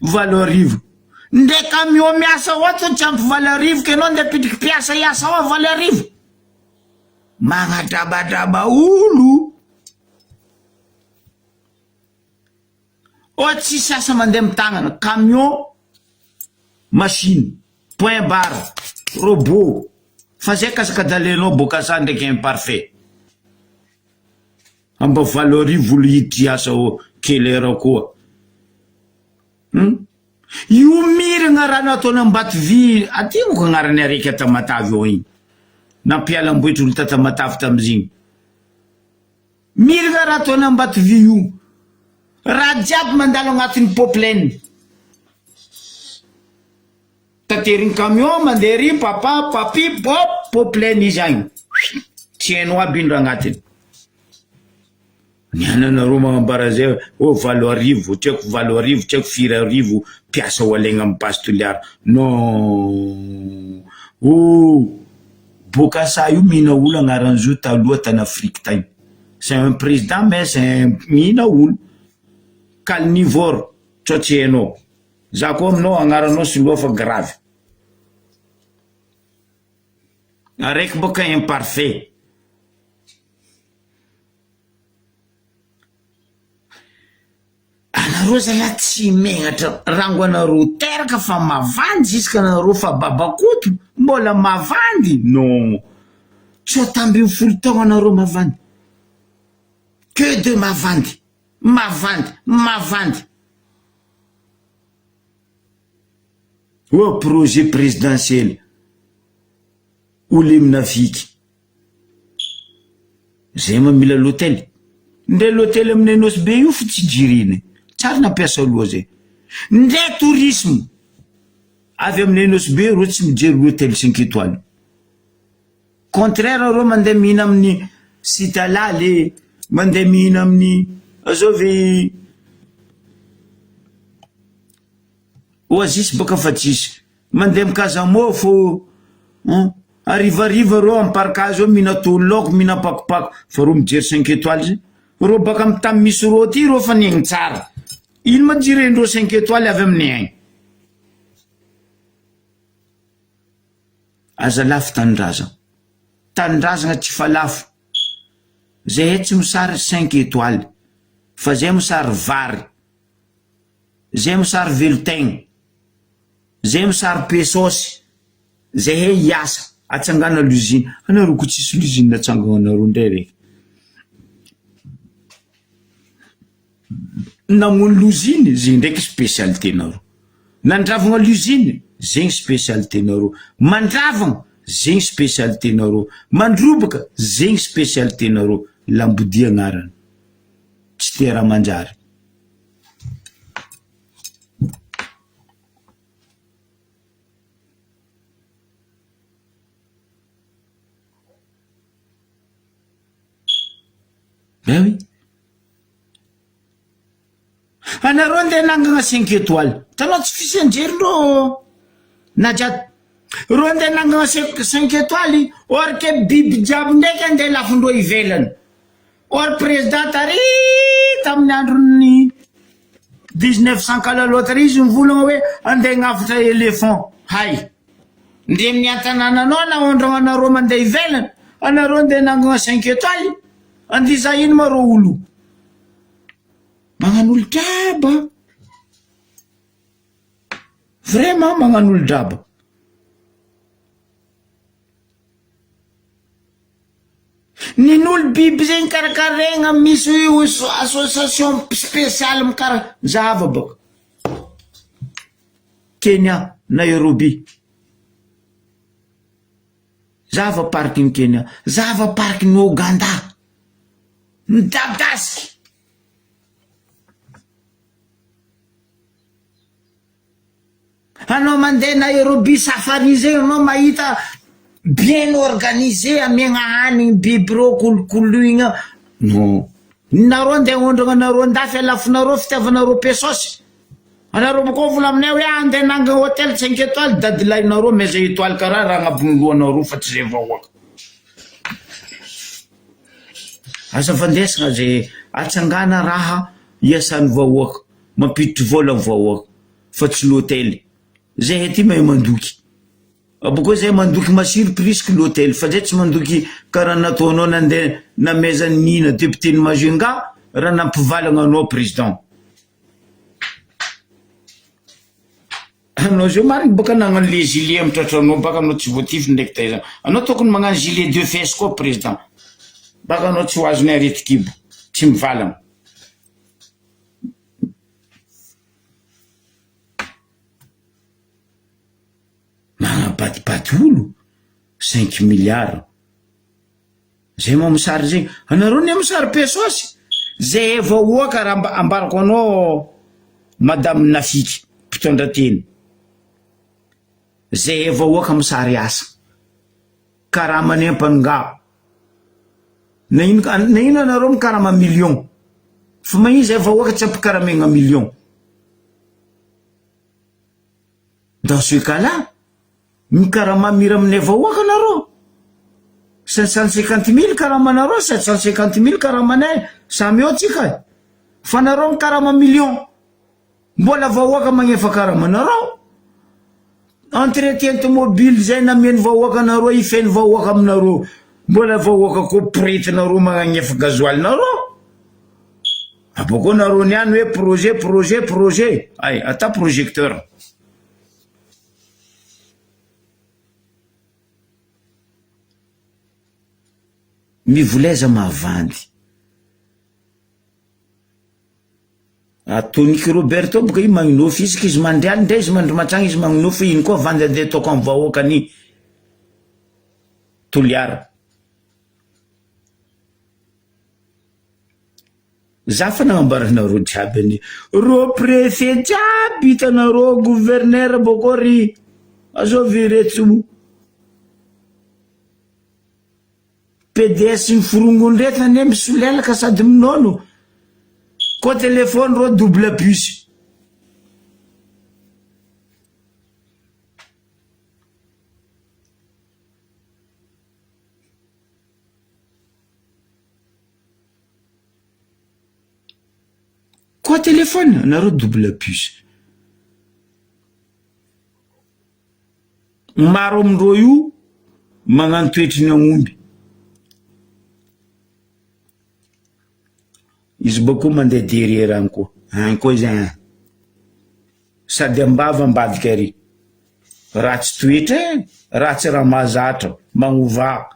8000. Nde camion miasa ao ato tsy ampy 8000 ka ianao nde ampidriky mpiasa hiasa ao 8000. Magnadrabadraba olo. Oa tsisy asa mandeha amy tagnana, camion, machine, point barre, robot, fa zay kasakadalenao Bokassa ndraiky imparfait. Amba 8000 olo hiditry hiasa ao Keller koa. Hum? Io miragna raha nataony Ambatovy aty moko agnarany araiky a Tamatave ao igny. Nampiala ambohitry olo ta Tamatave tamizigny. Miragna raha ataony Ambatovy io. Raha jiaby mandalo agnatin'ny poplin. Tateriny camion mandeha ery papa papi pop poplin izy agny. Tsy hainao aby ino raha agnatiny. Ny ananareo magnambara zay hoe 8000, tsy haiko 8000, tsy haiko firy arivo mpiasa ho alaigna amy base Toliara. Non! Oh! Bokassa io mihina olo agnaran'izy io taloha tany Afrique tagny. C'est un président mais c'est un mihina olo. Carnivore, tsao tsy hainao. Za koa aminao agnaranao soloa fa grave. Araiky boka imparfait. Anareo zalahy tsy megnatra rango anareo teraka fa mavandy jusque anareo fa babakoto mbola mavandy non 17 taogno anareo mavandy que de mavandy mavandy mavandy oa projet présidentiel oleminafiky Zay ma mila l'hôtel. Ndre l'hôtel aminay Nosy Be io fo tsy jirina. Tsary nampiasa loha zay. Ndre tourisme avy aminay Nosy Be reo tsy mijery l'hôtel cinq étoiles. Contraire reo mandeha mihina amin'ny site halal e, mandeha mihina amin'ny azovy Oasis bôka fa tsisy. Mandeha am Kazamofo an! Harivariva reo am parc eo mihina toly laoko, mihina pakopako, fa reo mijery cinq étoiles zay. Reo baka am tany misy reo aty reo fa niaigny tsara. Ino ma jerendreo cinq étoiles avy aminay agny? Aza lafo tanindrazagna. Tanindrazagna tsy fa lafo. Zahay tsy misary cinq étoiles fa zay misary vary. Zay misary velon-tegna. Zay misary pesosy. Zay he hiasa. Atsangana l'usine. Anareo ko tsisy l'usine atsanganareo ndray re. Namono l'usine, zegny ndraiky spécialité nareo. Nandravagna l'usine, zegny spécialité nareo. Mandravagna, zegny spécialité nareo. Mandrobaka, zegny spécialité nareo. Lambodia agnarany. Tsy tia raha manjary. Ben oui. Anareo andeha hanangana cinq étoiles. Hitanao tsy fisian-jerindreo Najat. Reo andeha hanangana cinq étoiles, or que biby jiaby ndraiky andeha lafondreo ivelany. Or président tary tamin'ny andron'ny 1900 kalaloha tary izy nivolagna hoe andeha hagnavotra éléphant. Hay. Ndre amin'ny an-tanànanao na andragnanareo mandeha ivelany, anareo andeha hanangana cinq étoiles, andeha hizaha ino ma reo olo io? Magnano olo draba. Vraiment magnano olo draba. Nin'olo biby zegny karakaraigna misy association spéciale mikara zahava baka Kenya Nairobi zahava parc-n'i Kenya zahava parc-n'i Ouganda midadasiky. Anao mandeha Nairobi safari zay anao mahita bien organisé amiagna hanigny biby reo kolokoloigna non nareo andeha agnondragna anareo andafy alafonareo fitiavanareo pesosy anareo bôkô vola aminay hoe andeha hanangana hotel cinq étoiles dadilahinareo maiza étoile karaha raha agnabon'ny lohanareo fa tsy zay vahoaka aza fandesagna zay atsangana raha iasan'ny vahoaka mampiditry vola ny vahoaka fa tsy l'hôtel zahay aty mahay mandoky abokeo zahay mandoky masiro plus que l'hôtel fa zay tsy mandoky karaha nataonao nandeha namezan'i Nina député ny Majunga raha nampivalagna anao président anao zao marigny baka nagnano le gilet amy tratranao baka anao tsy voatifitry ndraiky taiza anao tokony magnano gilet de fesses koa président baka anao tsy ho azon'ny areti-kibo. Tsy mivalagna. Magnabatibaty olo cinq milliards. Zay mamosary zegny. Anareo ne mosary pesosy. Zay vahoaka raha mba ambarako anao madame Nafiky mpitondra teny. Zay vahoaka mosary asa. Karama ne ampanongà. Na ino na ino anareo mikarama million. Fa magnino zay vahoaka tsy ampikaramegna million. Dans ce cas là, mikarama mira aminay vahoaka nareo. 550 000 karamanareo, 750 000 karamanay, samy eo tsika e. Fa nareo mikarama million. Mbola vahoaka magnefa karamanareo. Entretien tomobile zay nameno vahoaka anareo, ifeno vahoaka aminareo. Mbola vahoaka koa poretinareo magnefa gasoil nareo. Abôkô nareo niany hoe projet projet projet ay ata projecteur. Mivoleza mavandy. Atoniky Roberto boka io magnonofy isaka izy mandry aly ndray izy mandry matsagna izy magnonofy ino koa vandy andeha ataoko amy vahoakany Toliara. Za fa nagnambaranareo jiaby anie, reo préfet jiaby hitanareo, gouverneur bôkô ry azovy ireto PDS ny forongony reto anie misolelaka sady minono, koa téléphone reo double puce. Koa téléphone nareo double puce. Maro amindreo io magnano toetry ny agnomby. Izy bakeo mandeha derrière agny koa, agny koa izy agny. Sady ambava ambadika ary. Ratsy toetra e, ratsy raha mahazatra, magnova.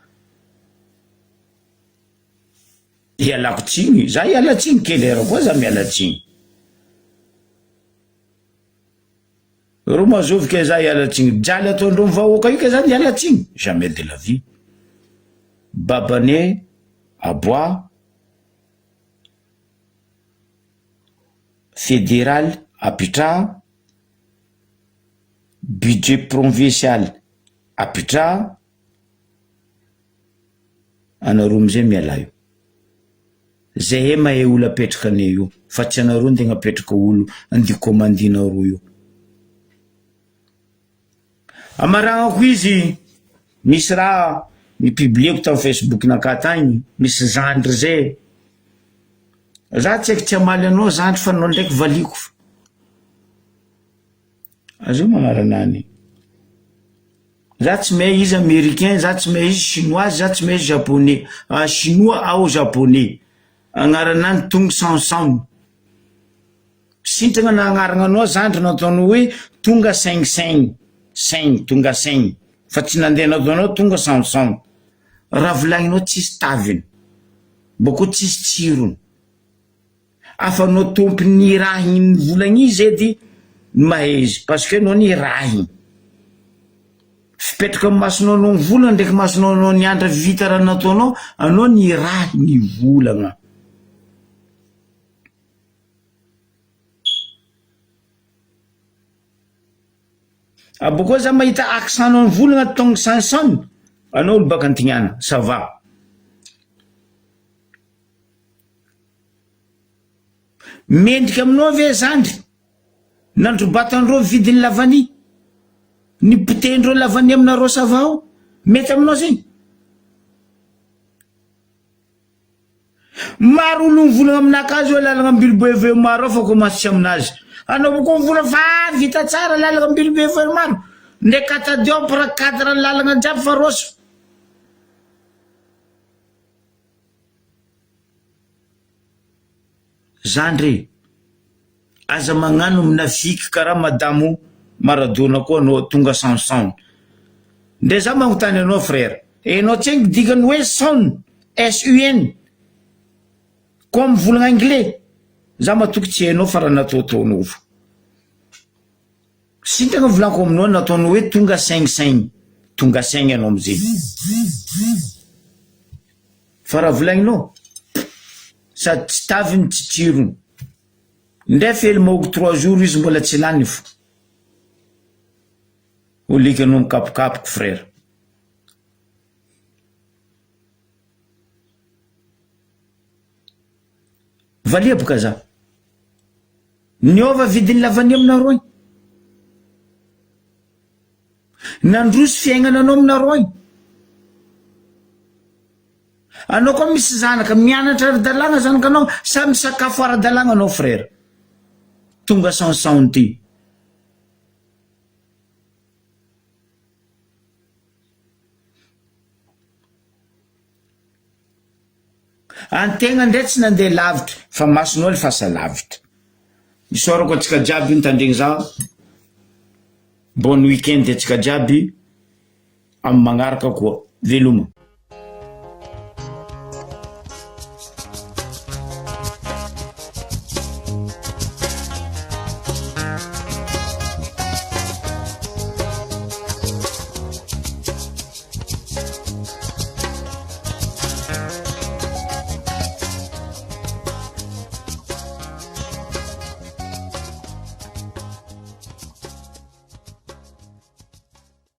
Ialako tsiny, za hiala tsiny, kely koa za miala tsiny. Reo mazovy ke za hiala tsiny, jaly ataondreo vahoaka io ke za hiala tsiny, jamais de la vie. Babane aboa federaly apitraha, budget provincial apitraha, anareo amizay miala eo. Zahay mahay olo apetraka anay io fa tsy anareo ndeha agnapetraka olo andeha commandinareo io. Amaragnako izy, misy raha ni-publieko tamy Facebook-nakahy tagny, misy zandry zay, za tsy haiky tsy hamaly anao zandry fa anao ndraiky valiko. Azao magnaranany. Za tsy mahay izy americain, za tsy mahay izy chinoise, za tsy mahay izy japonais, ah chinois ao japonais. Agnaranany Tung San San. Sintragna na agnarana anao zandry nataonao hoe tonga saigny saigny, saigny, tonga saigny, fa tsy nandeha nataonao tonga san san. Raha volagninao tsisy taviny, bôkô tsisy tsirony. Afa anao tompony nirahigny nivolagna izy edy ny mahay izy parce que anao nirahigny. Fipetraka amy masonao anao mivolagna ndraiky masonao anao niandra vita raha nataonao, anao nirahy nivolagna. Abôkô za mahita accent nao mivolagna tong sanson, anao olo baka antignana, ça va. Mendrika aminao ve zandry? Nandrobatandreo vidin'ny lavania, ny potehin-dreo lavania aminareo ça va ao? Mety aminao zegny? Maro olo mivolagna aminakahy zao lalagna Ambilobe maro ao fa commence tsy aminazy. Anao koa mivolagna fa vita tsara lalagna Ambilobe maro. Ndraiky catadiopre cadre lalagna jiaby fa roso. Zandry e! Aza magnano minafiky karaha madamo Maradona koa anao tonga Samson. Ndre za magnontany anao frère, enao tsenky dikany hoe son, S-U-N? Koa mivolagna anglais, za matoky tsy hainao fa raha nataotaonao fo. Sitraka volako aminao nataonao hoe tonga saigny saigny, tonga saigny anao amizay. Fa raha volagninao, sady tsy taviny tsy tsirony. Ndray fely maoky trois jours izy mbola tsy lany fo. Olika anao mikapokapoky frère. Valia boka za. Niova vidin'ny lavania aminareo agny. Nandroso fiaignana anao aminareo agny. Anao koa misy zanaka mianatra ara-dalàgna zanakanao sa misakafo ara-dalàgna anao frère? Tonga sansaony ty. Antegna ndray tsy nandeha lavitra fa masonao le fasa lavitra. Isaorako antsika jiaby nitandregny za. Bon week-end antsika jiaby amin'ny magnaraka koa. Veloma.